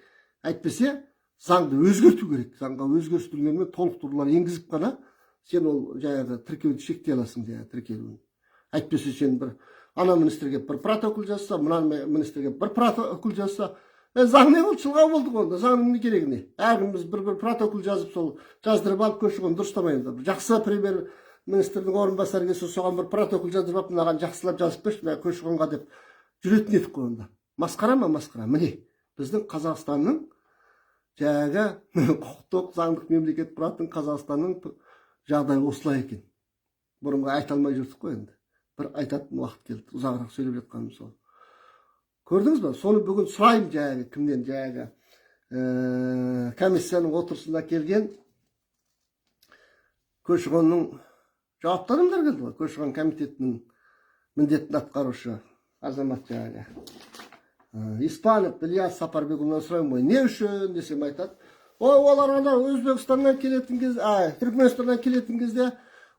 Әйтпесе заңды өзгерту керек. Заңға өзгерістер мен толықтырулар енгізіп қана сен ол жаңағы тіркеуді шектей аласың, жаңағы тіркелуін. Әйтпесе сен бір ана министрге бір протокол жазса, мына министрге бір протокол жазса, заң не болды? Шылғау болдық. Онда заңның не керегі не? Әркіміміз бір бір протокол жазып, сол жаздырып алып, көші қон дұрыстамаймыз. Бір жақсы премьер министрдің орынбасары келсе, соған бір протокол жаздырып алып, мынаған жақсылап жазып берші мына көші қонға деп жүретін едік қой онда. Масқара ма, масқара. Міне, біздің Қазақстанның, жаңағы құқықтық, заңдық мемлекет құратын Қазақстанның жағдайы осылай екен. Бұрынғы айта алмай жүрдік қой, енді бір айтатын уақыт келді. Ұзағырақ сөйлеп жатқаным сол, көрдіңіз ба? Соны бүгін сұраймын жаңағы кімнен, жаңағы комиссияның отырысына келген көші қонның жауапты адамдар келді ғой, көші қон комитетінің міндетін атқарушы азамат жаңағы Испанов Ильяс Сапарбекұлынан сұраймын ғой, не үшін десем, айтады: ой, олар ана Өзбекстаннан келетін кезде, Түркменстаннан келетін кезде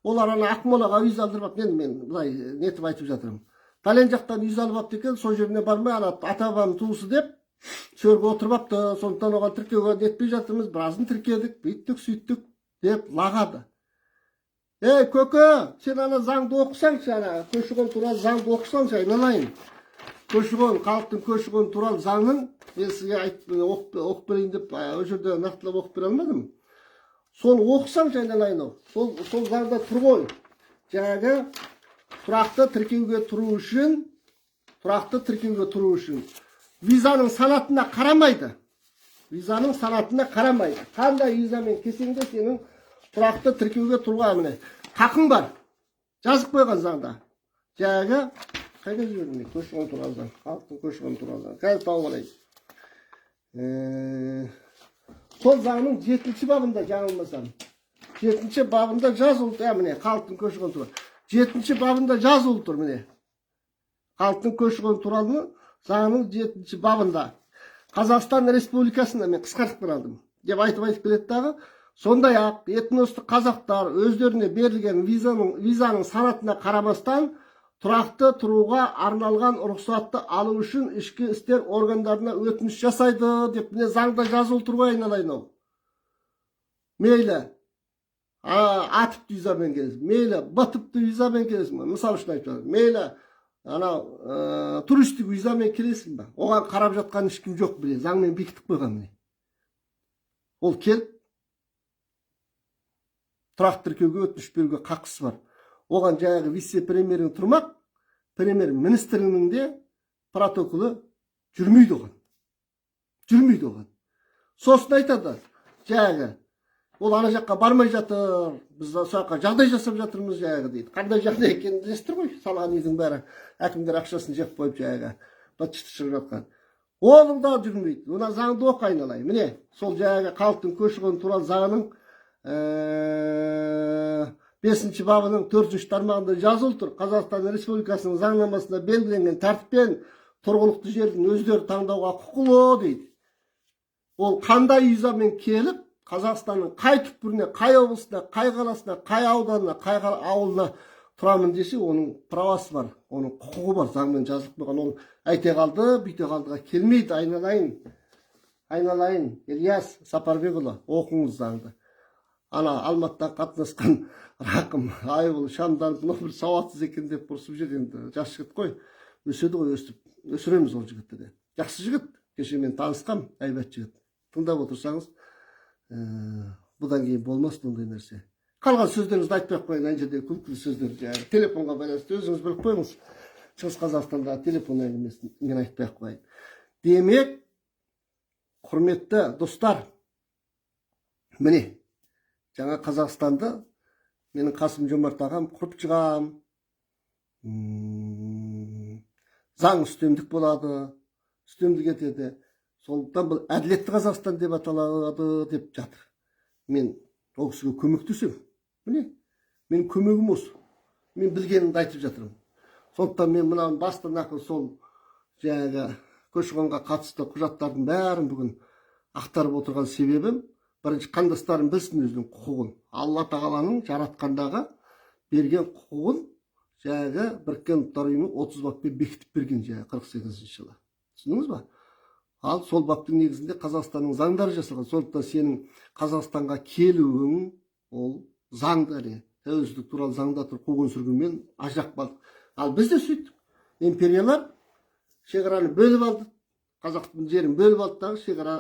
олар ана Ақмолаға виза алдырып алып, мен былай нетіп айтып жатырмын, пәлен жақтан виза алып алыпты екен, сол жеріне бармай, ана ата бабаның туысы деп сол жерге отырып алыпты, сондықтан оған тіркеуге нетпей жатырмыз, біразын тіркедік, бүйттік сөйттік деп лағады. Ей, көке, сен ана заңды оқысаңшы, ана көші қон туралы заңды оқысаңшы, айналайын. Көші қон, халықтың көші қон туралы заңның, мен сізге айтып, оқып берейін деп, ол жерде нақтылап оқып бере алмадым. Соны оқысаңшы, айналайын ау. Сол заңда тұр ғой, жаңағы тұрақты тіркеуге тұру үшін, тұрақты тіркеуге тұру үшін визаның санатына қарамайды, визаның санатына қарамайды. Қандай визамен келсең де, сенің тұрақты тіркеуге тұруға, міне, хақың бар, жазып қойған заңда. Жаңағы қайда жібердім мен көші қон туралы заң, халықтың көші қон туралы заң? Қазір тауып алайын. Сол заңның жетінші бабында, жаңылмасам, жетінші бабында жазылып тұр. Міне, халықтың көші қон туралы жетінші бабында жазылып тұр. Міне, халықтың көші қон туралы заңның жетінші бабында Қазақстан Республикасында, мен қысқартып алдым деп айтып айтып келеді дағы, сондай ақ этностық қазақтар өздеріне берілген визаның санатына қарамастан тұрақты тұруға арналған рұқсатты алу үшін ішкі істер органдарына өтініш жасайды деп, міне, заңда жазылып тұр ғой, айналайын ау. Мейлі А типті визамен келесің, мейлі Б типті визамен келесің ба, мысал үшін айтып жатырмын, мейлі анау туристік визамен келесің ба, оған қарап жатқан ешкім жоқ. Міне, заңмен бекітіп қойған. Міне, ол келіп тұрақты тіркеуге өтініш беруге қақысы бар. Оған жаңағы вице премьерің тұрмақ, премьер министрінің де протоколы жүрмейді оған, жүрмейді оған. Сосын айтады, жаңағы ол ана жаққа бармай жатыр, біз сол жаққа жағдай жасап жатырмыз жаңағы дейді. Қандай жағдай екенін білесіздер ғой, салған үйдің бәрі әкімдер ақшасын жеп қойып, жаңағы быт шыты шығып жатқан. Оның да жүрмейді. Мына заңды оқы, айналайын. Міне, сол жаңағы халықтың көші қон туралы заңының бесінші бабының төртінші тармағында жазылып тұр: Қазақстан Республикасының заңнамасында белгіленген тәртіппен тұрғылықты жердің өздері таңдауға құқылы дейді. Ол қандай визамен келіп, Қазақстанның қай түкпіріне, қай облысына, қай қаласына, қай ауданына, қай ауылына тұрамын десе, оның правасы бар, оның құқығы бар, заңмен жазылып қойған. Ол әйте қалды, бүйте қалдыға келмейді. Айналайын, айналайын Ильяс Сапарбекұлы, оқыңыз заңды. Ана Алматыдан қатынасқан Рақым Айбол Шамданов мынау бір сауатсыз екен деп ұрысып жүр. Енді жас жігіт қой, өседі ғой, өстіп өсіреміз ол жігітті де. Жақсы жігіт, кеше мен танысқам, әйбат жігіт. Тыңдап отырсаңыз, бұдан кейін болмас ондай нәрсе. Қалған сөздеріңізді айтпай ақ қояйын. Ана жерде күлкілі сөздер, жаңағы телефонға байланысты, өзіңіз біліп қойыңыз. Шығыс Қазақстандағы телефон әңгімесін мен айтпай ақ қояйын. Демек, құрметті достар, міне, жаңа Қазақстанды менің Қасым Жомарт ағам құрып шығам, заң үстемдік болады, үстемдік етеді, сондықтан бұл әділетті Қазақстан деп аталады деп жатыр. Мен ол кісіге көмектесемін. Міне, менің көмегім осы. Мен білгенімді айтып жатырмын. Сондықтан мен мынаны бастан ақыр сол жаңағы көші-қонға қатысты құжаттардың бәрін бүгін ақтарып отырған себебім, бірінші, қандастарым білсін өзінің құқығын. Алла тағаланың жаратқандағы берген құқығын жаңағы Біріккен Ұлттар Ұйымы 30 баппен бекітіп берген жаңағы 48-жылы. Түсіндіңіз ба? Ал сол баптың негізінде Қазақстанның заңдары жасалған. Сондықтан сенің Қазақстанға келуің ол заңды, әне тәуелсіздік туралы заңда тұр. Қуғын сүргінмен ажырап қалдық. Ал біз де сөйттік. Империялар шекараны бөліп алды, қазақтың жерін бөліп алды дағы, шекара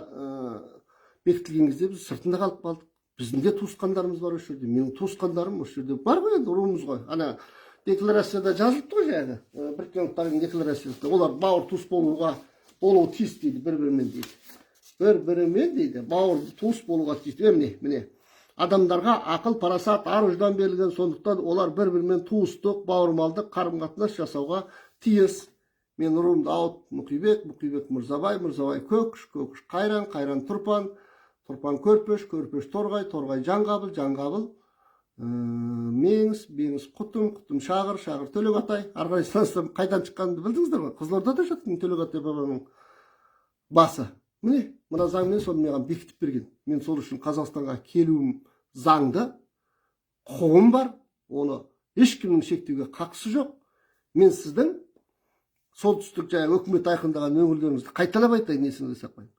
бекітілген кезде біз сыртында қалып қалдық. Біздің де туысқандарымыз бар осы жерде. Менің туысқандарым осы жерде бар ғой, енді руымыз ғой. Ана декларацияда жазылыпты ғой, жаңағы Біріккен Ұлттар Ұйымының декларациясында, олар бауыр туыс болуы тиіс дейді, бір бірімен дейді, бір бірімен дейді, бауыр туыс болуға тиіс. Міне, міне, адамдарға ақыл, парасат, ар ождан берілген, сондықтан олар бір бірімен туыстық, бауырмалдық қарым қатынас жасауға тиіс. Мен руым Дауыт Мұқибек, Мұқибек Мырзабай, Мырзабай Көкіш, Көкіш Қайран, Қайран Тұрпан, Тұрпан Көрпеш, Көрпеш Торғай, Торғай Жанғабыл, Жанғабыл Меңіз, Меңіз Құтым, Құтым Шағыр, Шағыр Төлегатай. Ары қарай санасам, қайдан шыққанымды білдіңіздер ғой. Қызылордада жаттым, Төлегатай бабамның басы. Міне, мына заңмен соны маған бекітіп берген. Мен сол үшін Қазақстанға келуім заңды, құқығым бар, оны ешкімнің шектеуге қақысы жоқ. Мен сіздің солтүстік жаңағы өкімет айқындаған өңірлеріңізді, қайталап айтайын, есіңізде сақтайын,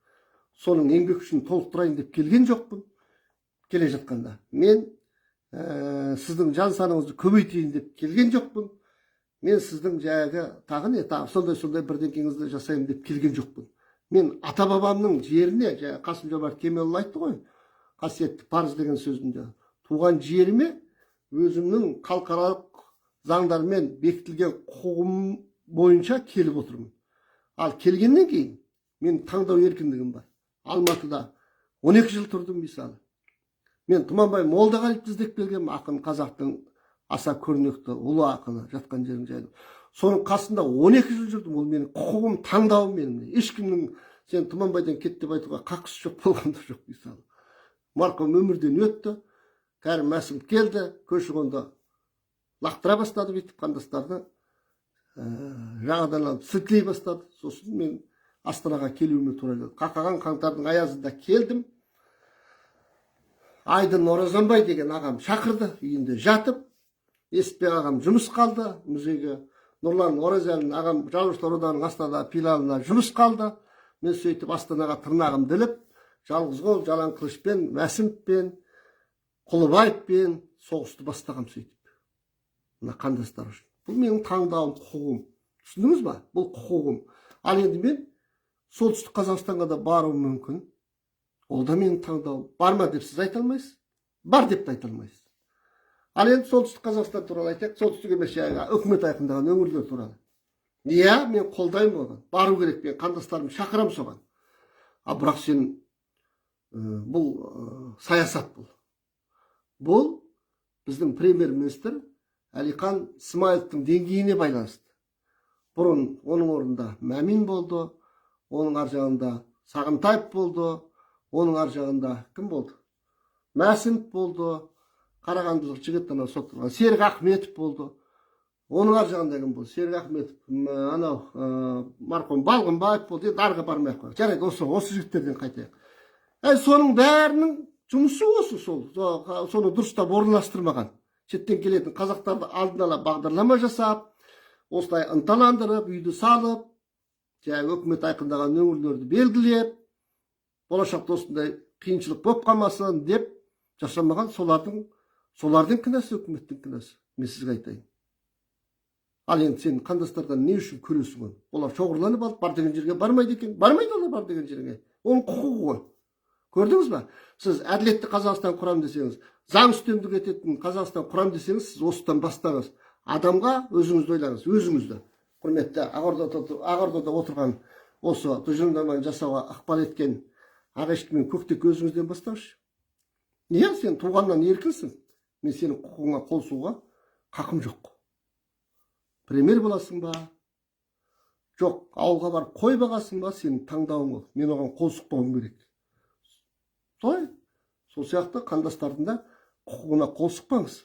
соның еңбек күшін толықтырайын деп келген жоқпын. Келе жатқанда мен сіздің жан саныңызды көбейтейін деп келген жоқпын. Мен сіздің жаңағы тағы не, тағы сондай сондай бірдеңкеңізді жасаймын деп келген жоқпын. Мен ата бабамның жеріне, жаңағы Қасым Жомарт Кемелұлы айтты ғой қасиетті парыз деген сөзінде, туған жеріме өзімнің халықаралық заңдармен бекітілген құқығым бойынша келіп отырмын. Ал келгеннен кейін мен таңдау еркіндігім бар. Алматыда 12 жыл тұрдым. Мысалы, мен Тұманбай Молдағалиевті іздеп келгенмін, ақын, қазақтың аса көрнекті ұлы ақыны, жатқан жерім жайлы. Соның қасында 12 жыл жүрдім. Ол менің құқығым, таңдауым менің. Ешкімнің сен Тұманбайдан кет деп айтуға қақысы жоқ, болған да жоқ. Мысалы, марқұм өмірден өтті, Кәрім Мәсімов келді, көші қонды лақтыра бастады бүйтіп, қандастарды жаңадан алып сілкілей бастады. Сосын мен Астанаға келуіме тура келді. Қақаған қаңтардың аязында келдім. Айдын Оразанбай деген ағам шақырды үйінде жатып. Есіпбек ағам жұмыс қалды музейге, Нұрлан Оразалин ағам Жазушылар одағының Астанада филиалына жұмыс қалды. Мен сөйтіп Астанаға тырнағымды іліп, жалғыз қол жалаң қылышпен Мәсімовпен, Құлыбаевпен соғысты бастағам сөйтіп, мына қандастар үшін. Бұл менің таңдауым, құқығым, түсіндіңіз ба? Бұл құқығым. Ал енді мен Солтүстік Қазақстанға да баруым мүмкін, ол да менің таңдауым. Барма деп сіз айта алмайсыз, бар деп те айта алмайсыз. Ал енді Солтүстік Қазақстан туралы айтайық. Солтүстік емес, жаңағы үкімет айқындаған өңірлер туралы. Иә, мен қолдаймын, оған бару керек, мен қандастарымды шақырамын соған. А бірақ сен бұл саясат. Бұл біздің премьер министр Әлихан Смайыловтың деңгейіне байланысты. Бұрын оның орнында Мәмин болды, оның ар жағында Сағынтаев болды, оның ар жағында кім болды? Мәсімов болды, қарағандылық жігіт, анау сотталған Серік Ахметов болды. Оның ар жағында кім болды? Серік Ахметов, анау марқұм Балғынбаев болды. Енді арға бармай ақ қояйық, жарайды, осы жігіттерден қайтайық. Әй, соның бәрінің жұмысы осы, сол соны дұрыстап орналастырмаған. Шеттен келетін қазақтарды алдын ала бағдарлама жасап, осылай ынталандырып, үйді салып, жаңағы өкімет айқындаған өңірлерді белгілеп, болашақта осындай қиыншылық болып қалмасын деп жасамаған. Солардың кінәсі, өкіметтің кінәсі, мен сізге айтайын. Ал енді сен қандастардан не үшін көресің оны? Олар шоғырланып алып, бар деген жерге бармайды екен. Бармайды олар бар деген жерге, оның құқығы ғой. Көрдіңіз ба? Сіз әділетті Қазақстан құрам десеңіз, заң үстемдік ететін Қазақстан құрам десеңіз, сіз осыдан бастаңыз. Адамға өзіңізді ойлаңыз, өзіңізді. Құрметті Ақордада отырған, осы тұжырымдаманы жасауға ықпал еткен Ақ мен Көктек, өзіңізден бастаңызшы. Иә, сен туғаннан еркінсің, мен сенің құқығыңа қол сұғуға қақым жоқ. Премьер боласың ба, жоқ, ауылға барып қой бағасың ба, сенің таңдауың ол, мен оған қол сұқпауым керек. Солай, сол сияқты қандастардың да құқығына қол сұқпаңыз.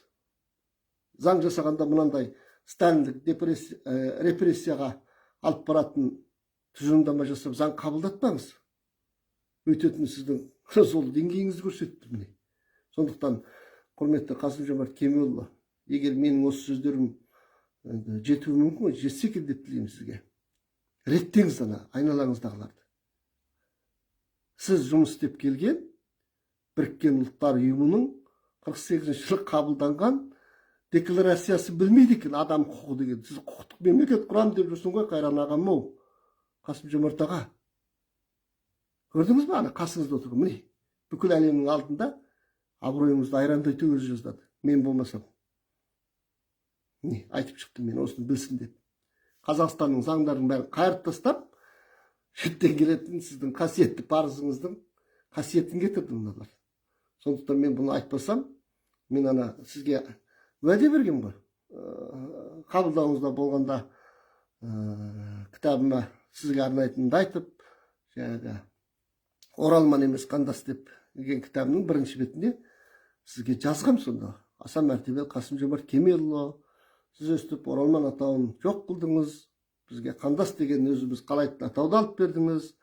Заң жасағанда мынандай сталиндік репрессияға алып баратын тұжырымдама жасап, заң қабылдатпаңыз. Өйтетін сіздің сол деңгейіңізді көрсетті, міне. Сондықтан, құрметті Қасым Жомарт Кемелұлы, егер менің осы сөздерім енді жетуі мүмкін ғой, жетсе екен деп тілеймін сізге. Реттеңіз ана айналаңыздағыларды. Сіз жұмыс істеп келген Біріккен Ұлттар Ұйымының 48 жылы қабылданған декларациясы білмейді екен адам құқығы деген. Сіз құқықтық мемлекет құрамын деп жүрсің ғой, қайран ағам ау, Қасым Жомарт аға. Көрдіңіз ба, ана қасыңызда отырған, міне, бүкіл әлемнің алдында абыройыңызды айрандай төгіп жаздады. Мен болмасам, міне, айтып шықтым мен осыны білсін деп. Қазақстанның заңдарының бәрін қайырып тастап, шеттен келетін сіздің қасиетті парызыңыздың қасиетін кетірді мыналар. Сондықтан мен бұны айтпасам, мен ана сізге уәде бергенмін ғой. Қабылдауыңызда болғанда кітабыма сізге арнайтынымды айтып, жаңағы «Оралман емес, қандас» деп деген кітабымның бірінші бетінде сізге жазғам сонда: «Аса мәртебелі Қасым Жомарт Кемелұлы, сіз өстіп оралман атауын жоқ қылдыңыз, бізге қандас деген өзіміз қалайтын атауды алып бердіңіз».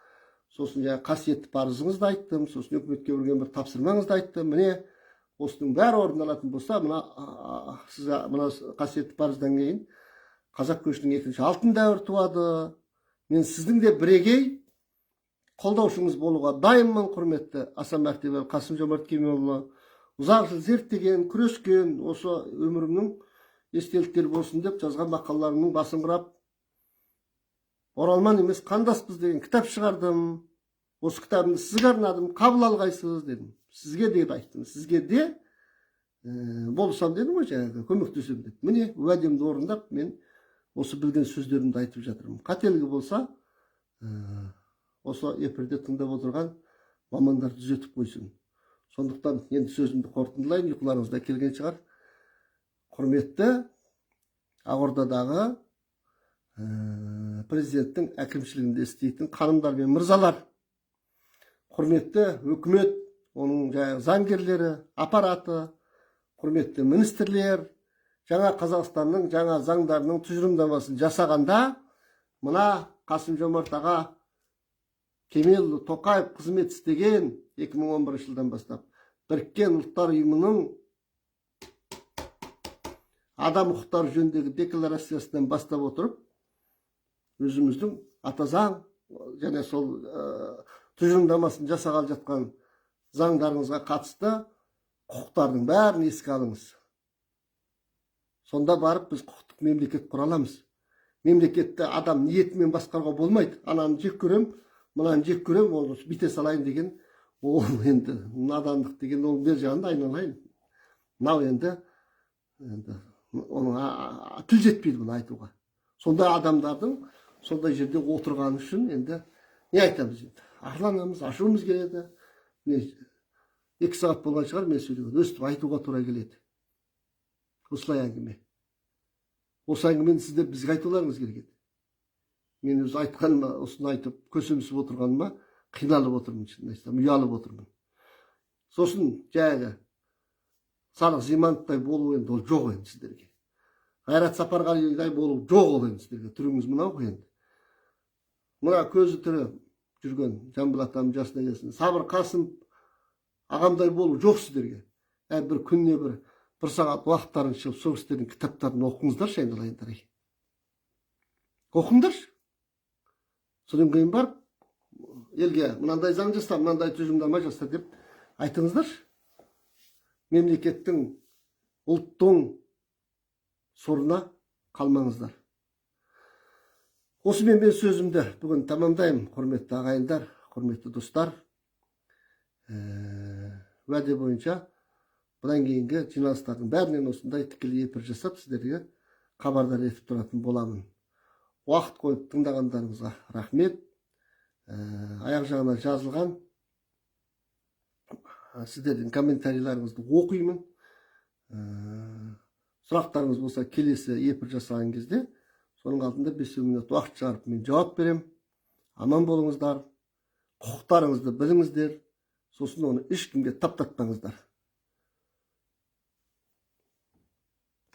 Сосын жаңағы қасиетті парызыңызды айттым, сосын үкіметке берген бір тапсырмаңызды айттым. Міне, осының бәрі орындалатын болса, мына сіз мына қасиетті парыздан кейін қазақ көшінің екінші алтын дәуірі туады. Мен сіздің де бірегей қолдаушыңыз болуға дайынмын. Құрметті аса мәртебелі Қасым Жомарт Кемелұлы, ұзақ жыл зерттеген, күрескен, осы өмірімнің естеліктері болсын деп жазған мақалаларымның басын құрап, «Оралман емес, қандаспыз» деген кітап шығардым. Осы кітабымды сізге арнадым, қабыл алғайсыз дедім сізге деп айттым. Сізге де болсам дедім ғой, жаңағы көмектесемін деп. Міне, уәдемді орындап, мен осы білген сөздерімді айтып жатырмын. Қателігі болса, осы эфирде тыңдап отырған мамандар түзетіп қойсын. Сондықтан енді сөзімді қорытындылайын, ұйқыларыңыз да келген шығар. Құрметті Ақордадағы президенттің әкімшілігінде істейтін ханымдар мен мырзалар, құрметті үкімет, оның жаңағы заңгерлері, аппараты, құрметті министрлер, жаңа Қазақстанның жаңа заңдарының тұжырымдамасын жасағанда, мына Қасым Жомарт аға Кемелұлы Тоқаев қызмет істеген 2011 жылдан бастап Біріккен Ұлттар Ұйымының адам құқықтары жөніндегі декларациясынан бастап отырып, өзіміздің ата заң және сол тұжырымдамасын жасағалы жатқан заңдарыңызға қатысты құқықтардың бәрін еске алыңыз. Сонда барып біз құқықтық мемлекет құра аламыз. Мемлекетті адам ниетімен басқаруға болмайды. Ананы жек көрем, мынаны жек көрем, оны бүйте салайын деген ол енді надандық деген. Ол бер жағында, айналайын, мынау енді оның тіл жетпейді бұны айтуға. Сондай адамдардың сондай жерде отырғаны үшін енді не айтамыз? Енді арланамыз, ашуымыз келеді. Міне, 2 сағат болған шығар мен сөйлеген, өстіп айтуға тура келеді. Осылай әңгіме. Осы әңгімені сіздер бізге айтуларыңыз керек еді. Мен өзі айтқаныма, осыны айтып көсемсіп отырғаныма қиналып отырмын, шынын айтсам, ұялып отырмын. Сосын жаңағы Салық Зимановтай болу енді ол жоқ енді сіздерге, Қайрат Сапарғалидай болу жоқ ол енді сіздерге. Түріңіз мынау ғой енді. Мына көзі тірі жүрген Жамбыл атам жасына келсін, Сабыр Қасым ағамдай болу жоқ сіздерге. Ә бір күніне бір сағат уақыттарын шығып, сол кісілердің кітаптарын оқыңыздаршы, айналайындар ай, оқыңдаршы. Содан кейін барып елге мынандай заң жаса, мынандай тұжырымдама жаса деп айтыңыздаршы. Мемлекеттің, ұлттың сорына қалмаңыздар. Осымен мен сөзімді бүгін тамамдаймын. Құрметті ағайындар, құрметті достар, уәде бойынша бұдан кейінгі жиналыстардың бәрінен осындай тікелей эфир жасап, сіздерге хабардар етіп тұратын боламын. Уақыт қойып тыңдағандарыңызға рахмет. Аяқ жағына жазылған сіздердің комментарийлеріңізді оқимын. Сұрақтарыңыз болса, келесі эфир жасаған кезде соның алдында 5 минут уақыт шығарып, мен жауап беремін. Аман болыңыздар, құқықтарыңызды біліңіздер, сосын оны ешкімге таптатпаңыздар.